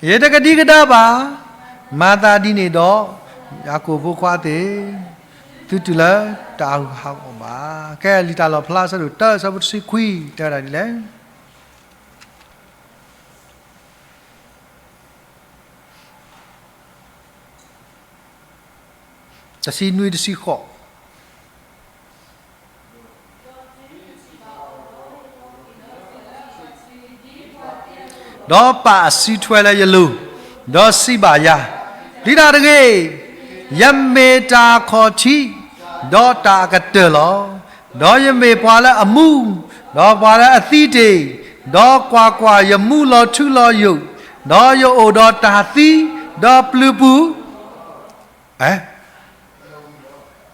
ယတကဒံကဒါဘၣ်, မၤသးဒ်န့ၣ်ဒီး ယၤကိာ်ဖိခွါသ့ၣ်, သုတုၤလၢတၢ်အုၣ်ဟးဂီၤဘၣ်. ကဲ လံာ်တၢ်လီၣ်ဖျါဆၢဒိၣ်တၢဆၢဖိတဆံခွံ တဲဝဲဒၣ်ဒ်လဲၣ်. တဆံနွံတဆံဃိး, ဒီးပာ်အစုထွဲလၢယလိၤ, ဒီးစံးဘၣ်ယၤ, ပျံၤတၢ်တဂ့ၤ, ယမ့ၢ်တၢ်အခီၣ်ထံး, ဒီးတၢ်အကတၢၢ်လီၤ. ဒီးယမ့ၢ်ပှၤလၢအမူ, ဒီးပှၤလၢအသံတ့ၢ်, ဒီးကွၢ်ကွၢ်, ယမူလီၤထူလီၤယိာ်, ဒီးယအိၣ်ဒီးတၢ်သံ, ဒီးပျုၤပူၤ, ဖး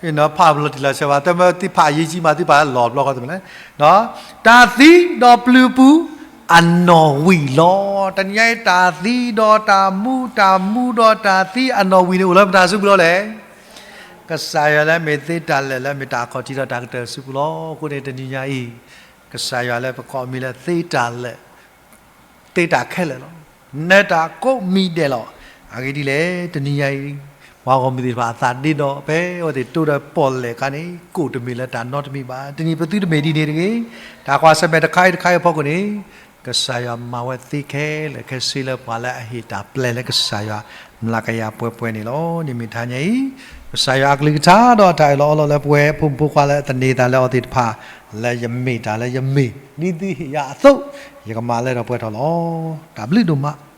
ဘျီတံၢ်လီၤဆဲးဘၣ်, တမ့ၢ်သုဖးအရေးကြီးမး သုဖးလၢလီၤဘျီဃီတမ့ၢ်လဲၣ်, တၢ်သံဒီးပျုၤပူၤအနီၣ်ဝံာ်လီၤ. တနံၤအံၤ တၢ်သံဒီးတၢ်မူ, တၢ်မူဒီးတၢ်သံအနီၣ်ဝံာ်န့ၣ် အိၣ်လၢပတၢ်စုပူၤလီၤလဲၣ်. ကစၢ်ယွၤလၢမ့ၢ်သ့တၢ်လၢာ်လၢမ့ၢ်တၢ်အခီၣ်ထံးဒီးတၢ်ကတၢၢ်စုပူၤလီၤ. အဃိန့ၣ် တနံၤညါအံၤ ကစၢ်ယွၤလၢပကိးအမံၤလၢသ့တၢ်လၢာ် သ့တၢ်ခဲလၢာ်လီၤ. နၢၤတၢ်ကိးမံၤဒဲးလီၤ. အဂ့ၢ်ဒ်လဲၣ်, တနံၤညါအံၤ ပှၤဂီၢ်မုၢ်သ့ၣ်တဖၣ်အသးဒ့ဒီး ဖဲအဝဲသ့ၣ်တိဒီးပီၣ်လဲၣ်အခါန့ၣ် ကိၣ်တမ့ၢ်လၢတၢ်နီတမံၤဘၣ်. တနံၤပသုတမ့ၢ်ဒ်န့ၣ်တဂ့ၤ. တၢ်ကွၢ်ဆၢၣ်မဲာ်တခါအံၤတခါအံၤအဖီခိၣ်န့ၣ် ကစၢ်ယွၤမၤဝဲသ့ခဲလၢာ်ခဲဆ့လၢပှၤလၢအဟ့ၣ်တၢ်ပျဲလၢကစၢ်ယွၤ မျးကယၤပှဲၤပှဲၤန့ၣ်လီၤ. န့ၣ်မ့ၢ်တဟါညါအံၤ ကစၢ်ယွၤအကလုၢ်ကထါဒီးအတၢ်အၢၣ်လီၤအီလီၤလၢပဝဲဖိမုၣ်ဖိခွါလၢအသန့ၤသးလၢအီၤသ့ၣ်တဖၣ် လၢယမ့ၢ်တၢ်လၢယမ့ၢ် ဒ်သုဟ့ၣ်ယၤအသိး ယကမၤလၢထီၣ်ပှဲၤထီၣ်လီၤ. တၢ်ဘျုးဒိၣ်မး.